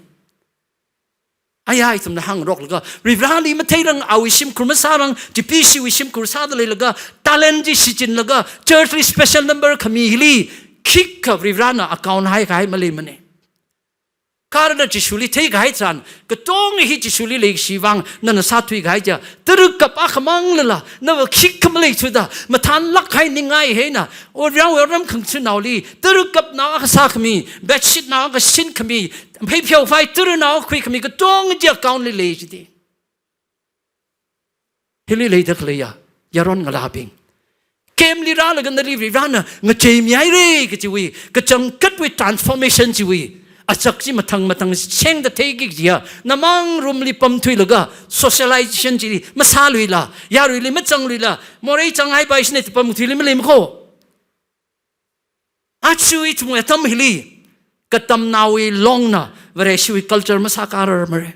Aya, ithumna hāngroklaga, Varivarali matheirang, awui shimkhur masārang, T P C wui shimkhur sāda leilaga, talent chi shichinlaga, church li special number khami hili, khikha Varivarana account haikahai maleimana. Kha nana Jishuli theikahai tharan, katonga hi Jishuli leikashi vang, nana sāthuikahai chiya, tara̱kap akhamang lala, nava khikha maleithuda, mathānlāk kahai ningai eina, o rao o ram khangchunaoli, tara̱kapnao akha sākhami, bedsheetnao akha sinkhami, pheipheophai tara̱nao khuikhami katonga chi account li lei jida. Hili leida khaleiya yaron ngalābing, camp li rālaga nali Varivarana ngacheimihaira kachiwui, kachangkhatwui transformation chiwui achak chi mathang mathang shengda theiki kajiya, namang room li pamthuilaga socialization chi masāluila, yaruili mazangluila, morei changhai pai shine ti pamthuili maleima kho. Aja ithumwui atam hili, katamnaowui longna Vareshiwui culture masākararmara.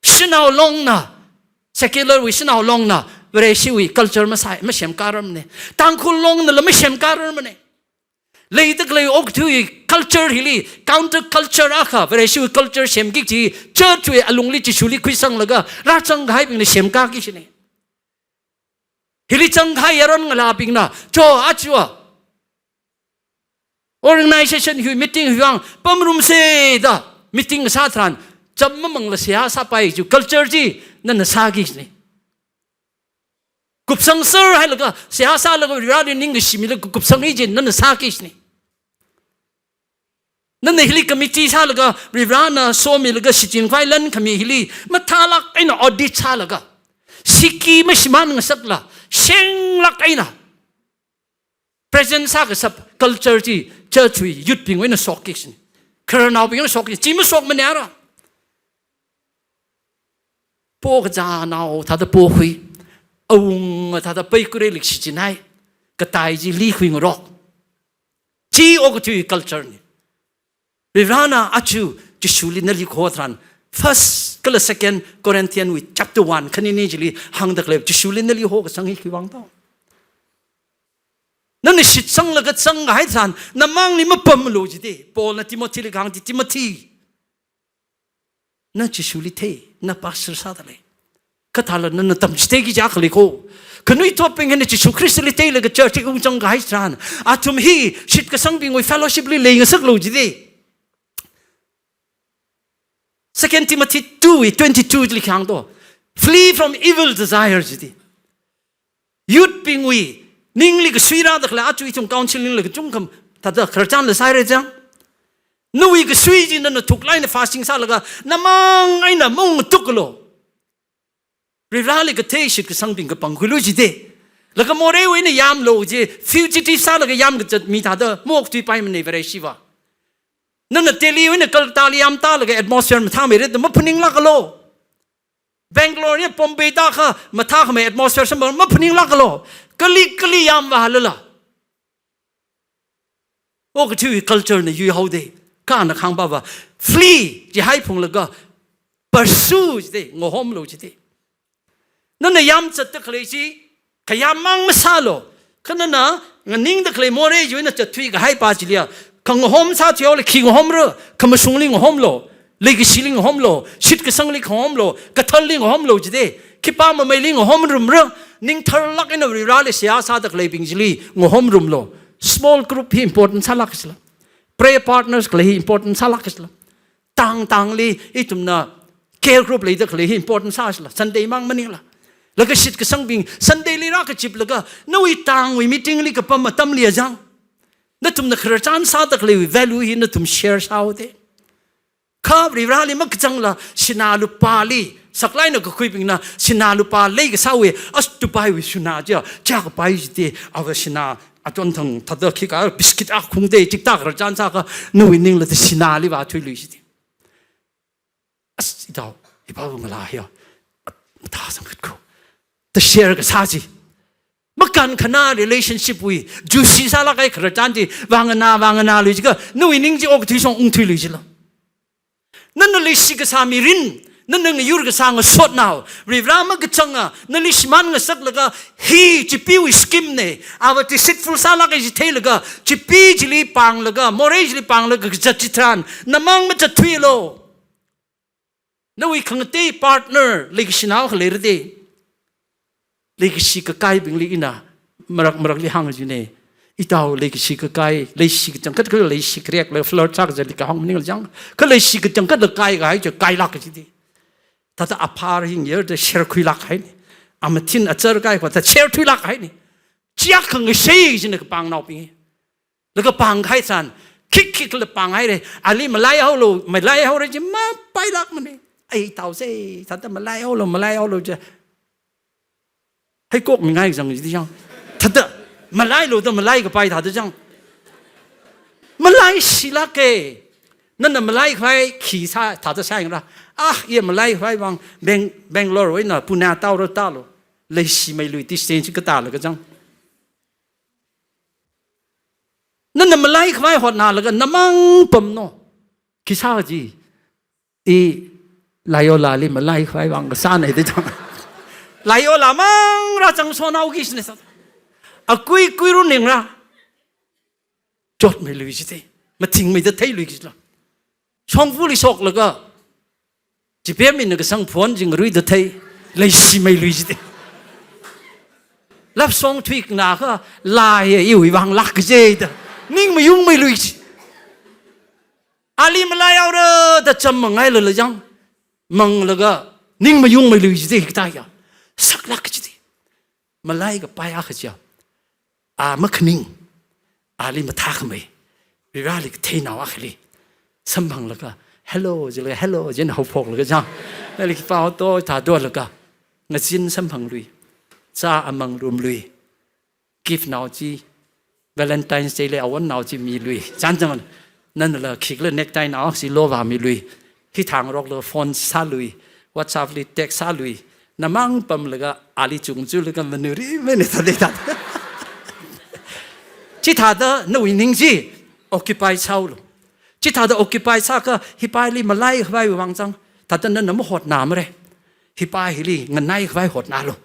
Shanao longna, secular wui shanao longna Vareshiwui culture masā, masemkararmana. Tangkhul longnala masemkararmana. Leida khalei okathuiwui culture hili, counter culture akha, Vareshiwui culture semki kaji, church wui alungli Jishuli khuisanglaga rāzangkahaibingna semkaki kajina. Hili zangkahai yaron ngalābingna, cho aja, organization hiwui meeting hiwui vang pamrumsa da meeting sā tharan, chapmamangla seihā sāpai kaji culture chi nana sāki kajina. Kupsang sāhailaga, seihā sālaga Varivarali ningkashi milaga kupsang hi chi nana sāki kajina. Nana hili committee sālaga, Varivarana somilaga shichinkhavai lan khami hili, mathālāk eina audit sālaga, siki mashimān ngasakla, shenglāk eina present sākashap culture chi church wui youth bingwui eina shokki kajina. Khararnaobingwui eina shokki, chi mashokmana ara. Pokazānao thāda pokhui, awunga thāda paikure lik shichinhai, katai chi likhui ngarok. Chi okathui culture na. Varivarana aja Jishuli nali kaho tharan, First kala Second Corinthian wui chapter one khanini chili hāngda khalei, Jishuli nali hokasang hi khiwui vang to. Nana shitsanglaga zangkahai tharan, namangli mapamlu jida. Paulna Timothyli kahāng chi, Timothy, na Jishuli thei, na pastor sāda lei. Kathāla nana tamchitheiki kaja khalei kho. Khanuithotbing hina Jishu Khristali theilaga church hi ungzangkahai tharan, athum hi shitkasangbingwui fellowship li leingasaklu jida. Second Timothy two wui twenty-two li kahāng to, flee from evil desire jida. Youth bingwui ningli kasui rāda khalei, aja ithum counseling la kachungkha thāda khararchanla sāhaira chang. Nawui kasui chi nana thuklāk eina fasting sālaga, namang eina maungtuklu. Varivarali kathei shitkasangbing kapangkhuilu jida. Laga moreiwui eina yamlu ji, fugitive sālaga yamkazat mi thāda maokthuipaimana Vareshiva. Nana Delhi wui eina Calcutta li yamtālaga atmosphere mathāmeira da maphaninglākalu. Bangalore eina Bombay tākha mathākhamei atmosphere samphang maphaninglākalu. Kali kali yamvālala, okathuiwui culture na yuihaoda. Kha ana kahāng pava, flee jihai phunglaga, pursue jida, ngahomlu jida. Nana yamzatda khalei chi, khayam mang masālu. Kha nana nganingda khalei morei chiwui eina zatthuikahai pa chiliya, khangahom sāthuihaola, khi ngahomra, khamashungli ngahomlu, leikashili ngahomlu, shitkasangli ngahomlu, katharli ngahomlu jida. Khipā mameili ngahomrumra, ningtharlāk eina Varivarali seihā sāda khaleibing chili ngahomrumlu. Small group hi important sālāka jila. Prayer partners khalei hi important sālāka jila. Tang tangli ithumna care group leida khalei hi important sā jila. Sunday mang maningla. Laga shitkasangbing Sunday li rākachiplaga, nawui tangwui meeting li kapam atamli ajang, nathumna khararchan sāda khaleiwui value hi nathum share sāhaoda. Kha Varivarali makazangla, sinā lupāli, Saklai eina kakhuibingna sinā lupā leikasāwui, as Dubai wui sinā chiya, chiya kapai chida, ava sinā, aton thang thāda khikha biscuit akhungda, chikta khararchan sākha, nawui ningla da sināli vāthuilui chida. As, itao, ipāva ngalā hiya, mathāsang khat ko. Da share kasā chi. Makānkhanā relationship wui, juicy sālāk kahai khararchan chi, vānganā, vānganālui jiakha, nawui ning chi okathui shong ungthuilui jila. Nana leishi kasā mirin, nana ngayur kasā ngasotnao, Varivara makachanga, nali shimān ngasaklaga, hi chipeewui scheme na, ava deceitful sālāk kahai chi theilaga, chipee chili pānglaga, morei chili pānglaga kazat chitharan, namang mazatthuilu. Nawui khangatei partner leikashinao khalei rade. Leikashi kakaibingli ina marak marakli hāng jina. Itao leikashi kakai, leishi kachangkhat kala leishi kharek la flirt sā kazatli kahāng maningla chang. Kha leishi kachangkhat la kai kahai chi kailāk kachida. Thāda aphar hing yar da share khuilāk haina. Amathin achar kai kho da share thuilāk haina. Chiya khangashei china kapāngnaobing. Laga pāng kahai tharan, khik khikla pāng haira, ali malaihaolu, malaihaora chi mapailākmana. Ai tao se, thāda malaihaolu, malaihaolu chi. Haikok mingai zang chi chang. Thāda, malailu da malai kapai thāda chang. Malai shilāka. Nana malaikhavai khi sā, thāda sāyangla. Ah, iya malaikhavai vang, Bang-, Bangalore wui eina Pune taora tālu. Leishi meilui distance katālaga chang. Nana malaikhavai hotnalaga namang pamno. Khi sā chi, i Loyolali malaikhavai vang kasāna da chang. Loyola mangra chang sonao kishna sā. Akui kuiru ningra. Chotmeilui chida. Mathingmeida theilui kishla. Shongfali shoklaga, chipem ina kasang phone chi ngaruida thei, leishi meilui chida. Love song thuikhanā kha, laiya iwui vang lāk kaje da. Ning mayung meilui chi. Ali malaihaora da cham mangailala chang. Manglaga, ning mayung meilui chida hikathā ya. Saklāk kachida. Malai kapai akha chiya. A makhaning, ali mathākhamei, Varivarali katheinao akhali samphanglaga, hello, jilaga, hello, jina haophoklaga chang. Nali khipā to thādolaga, ngazin samphanglui, chā amang rumlui, gift nao chi, Valentine's Day li awon nao chi milui, chānjam, nanala khikhala necktie nao si lo vāmilui, hi thāngarokla phone sālui, WhatsApp li text sālui, namang pamlaga ali chungchulaga manuri mene thāda thāda. Chithāda nawui ning chi occupy sāulu. Chithāda occupy sākha hipaili malaikhavai vang chang, thāda nana mahotnamara. Hipa hili nganaikhavai hotnalu.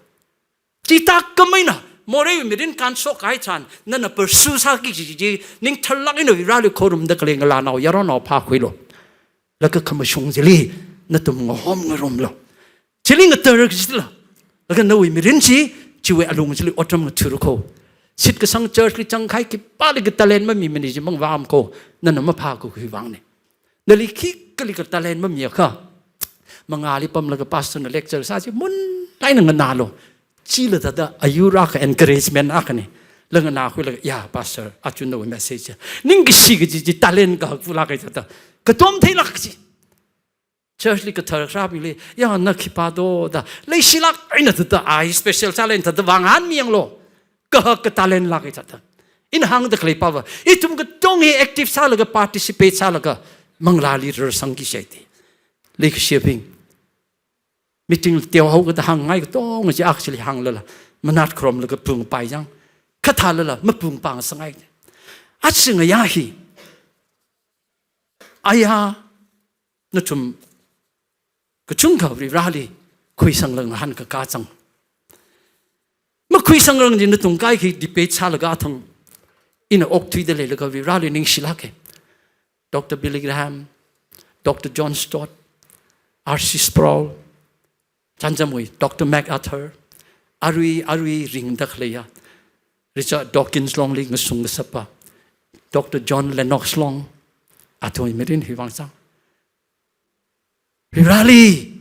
Chithākhamei eina, morei mirin kānshok kahai tharan, nana pursue sāki kaji chi, ning tharlāk eina Varivarali khorumda khalei ngalānao, yaronao phākhuilu. Laga khamashung chili, nathum ngahom ngarumlu. Chili ngatar kajila. Laga nawui mirin chi, chiwui alung chili otram ngathuru kho. Shitkasang church li chang kahai khipālikha talent mamimana jimang vāmkho, nana maphākakhui vangna. Nali khikhalikha talent mamiakha, mangāli pamlaga pastor na lecture sā chi munlāk eina nganālu. Chila thāda ayur akha encouragement akhana. La nganākhuilaga, ya, pastor, aja nawui message. Ningkashi kaji chi talent kahak pulāk kahai thāda. Katom theilāk kaji. Church li kathar kharābingli, ya, na khipā to da. Leishilāk eina thāda, ai special talent thāda vāngahānmiyanglu. Kahak katalent lāk kahai thāda. Ina hāngda khalei pava, ithum katonga active sālaga, participate sālaga, manglāli rarsangki shaiti. Leikashibing. Meeting teohaokida hāngngai katonga chi actually hānglala, manat kharomlaga pungpai chang. Kathālala, mapungpang sangai. Aja ngayā hi. Aya, nathum kachungkha Varivarali khuisangla ngahānkakā chang. Makhuisangrang chi nathum kaikha debate sālaga athang ina okthuida leilaga Varivarali ningshilāka. Doctor Billy Graham, Doctor John Stott, R C Sproul, chānjamwui Doctor MacArthur, arui, arui ringda khaleiya, Richard Dawkins longli ngasung ngasapa, Doctor John Lennox long, athumwui mirin hi vang chang. Varivarali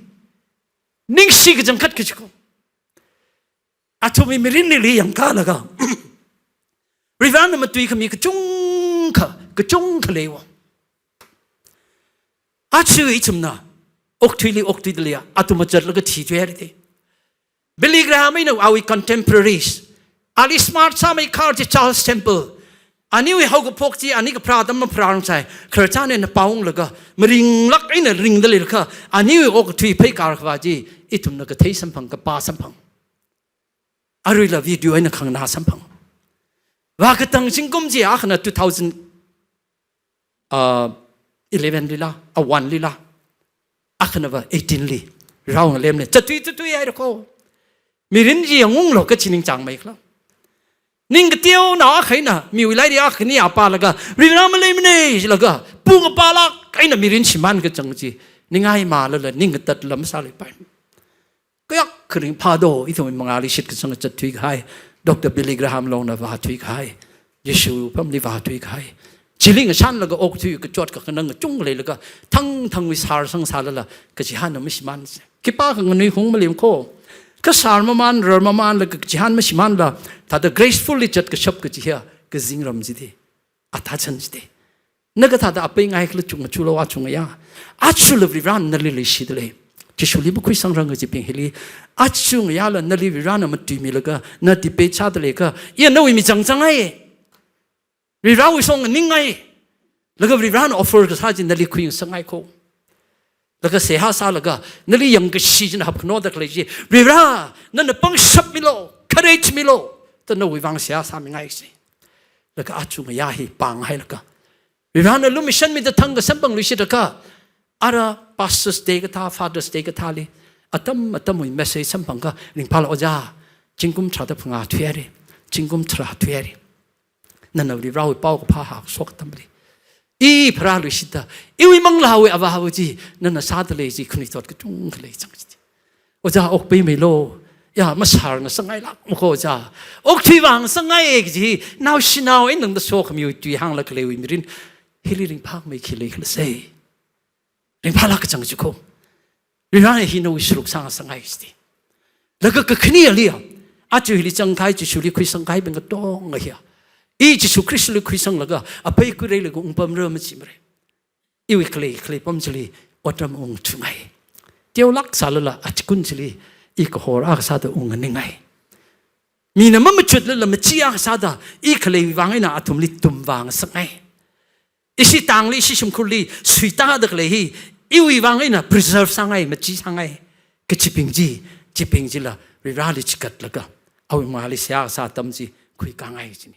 ningshi kachangkhat kachiko. Athumwui mirinli yangkalaga, Varivarana matuikhami kachungkha, kachungkha leiwo. Aja ithumna, Okathuili okthuidalei, athum machatlaga thithuihaira da. Billy Graham eina awui contemporaries, ali smart sāmeikha chi Charles Temple. Aniwui haokaphok chi, ani kapharā atam mapharāngasai, khararchan eina pāunglaga, maringlāk eina ringdaleilakha, aniwui okathui pheikar khavā chi, ithumna kathei samphang, kapā samphang. Aruila video eina khanganā samphang. Vākatang zingkum chi akhana two thousand, uh, eleven lila, a one lila, akhanava eighteen li, rao ngalemli, zatthui zatthuihaira ko. Mirin chi yangunglo kachi ningchāngmeikhala. Ning kateonao akha eina, miwui lairik akhani apālaga, Varivara maleimana jilaga, pung apālāk eina mirin shimānkachang chi, ningai malala, ning katatla masāleipai. Kayākha ringphādo, ithum mangāli shitkasang zatthuikahai, Doctor Billy Graham longna vāthuikahai, Jishu pamli vāthuikahai. Chili ngashanlaga okthui kachot kakhanang kachungkha leilaga, thangthangwui sār sangsālala, kachihānna mashimān. Khipākha nganuikhung malei ko. Kha sār mamān, rar mamānlaga kachihān mashimānla, thāda gracefully zatkashap kachi hiya, kazingram chida. Athāchan chida. Na kathāda apei ngaikhala chungachulu achungaya. Achula Varivarana nali leishidalei. Jishuli makhuisangrang kajibing hili. Achungayala nali Varivarana matuimilaga, na debate sādalei kha, iya nawui michang changai. Varivarawui song ningai. Laga Varivarana offer kasā chi nali khuingasakngai ko. Laga seihā sālaga, nali yangkashi china hapkhanoda khalei chi, Varivara, nana pangshap milo, courage milo, da nawui vang seihā sāmingai si. Laga achungaya hi pānghailaga, Varivarana lumashanmida thang kasamphang luishitakha, ara Pastors' Day kathā, Father's Day kathāli, atam atamwui message samphangkha, ringphāla ojā, zingkum tharāda phangā thuihaira, zingkum tharā thuihaira. Nana Varivarawui paokaphā hāshok atamli, i pharāluishita, iwui manglāwui avāva chi, nana sādalei chi, khanuithot kachungkha lei chang chi. Ojā okpaimeilo, ya, masār ngasakngailāk mako ojā. Okthui vāngasakngai kaji, naoshinao eina tangda sokhamiwui tui hāngla khaleiwui mirin, hili ringphāmei khi leikhala sei. Ringphālāk kachang chi ko. Varivara hi nawui saruk sāngasakngai chida. Laga kakhane aliya, aja hili changkahai Jishuli khuisangkahaibing katonga hiya, i Jishu Khristali khuisanglaga, apei khuireilaga ungpamra machimara. Iwui khalei, khalei pam chili otram ungthungai. Teolāk sālala achikun chili, i kahor akha sāda ungnganingai. Mina mamachutlala machi akha sāda, i khaleiwui vang eina athumli tum vāngasakngai. Ishi tangli, ishi shimkhurli, suitāda khalei hi, iwui vang eina preserve sāngai, machi sāngai. Kachibing chi, chibing chila, Varivarali chigatlaga, awui mangāli seihā sā atam chi, khuikāngai china.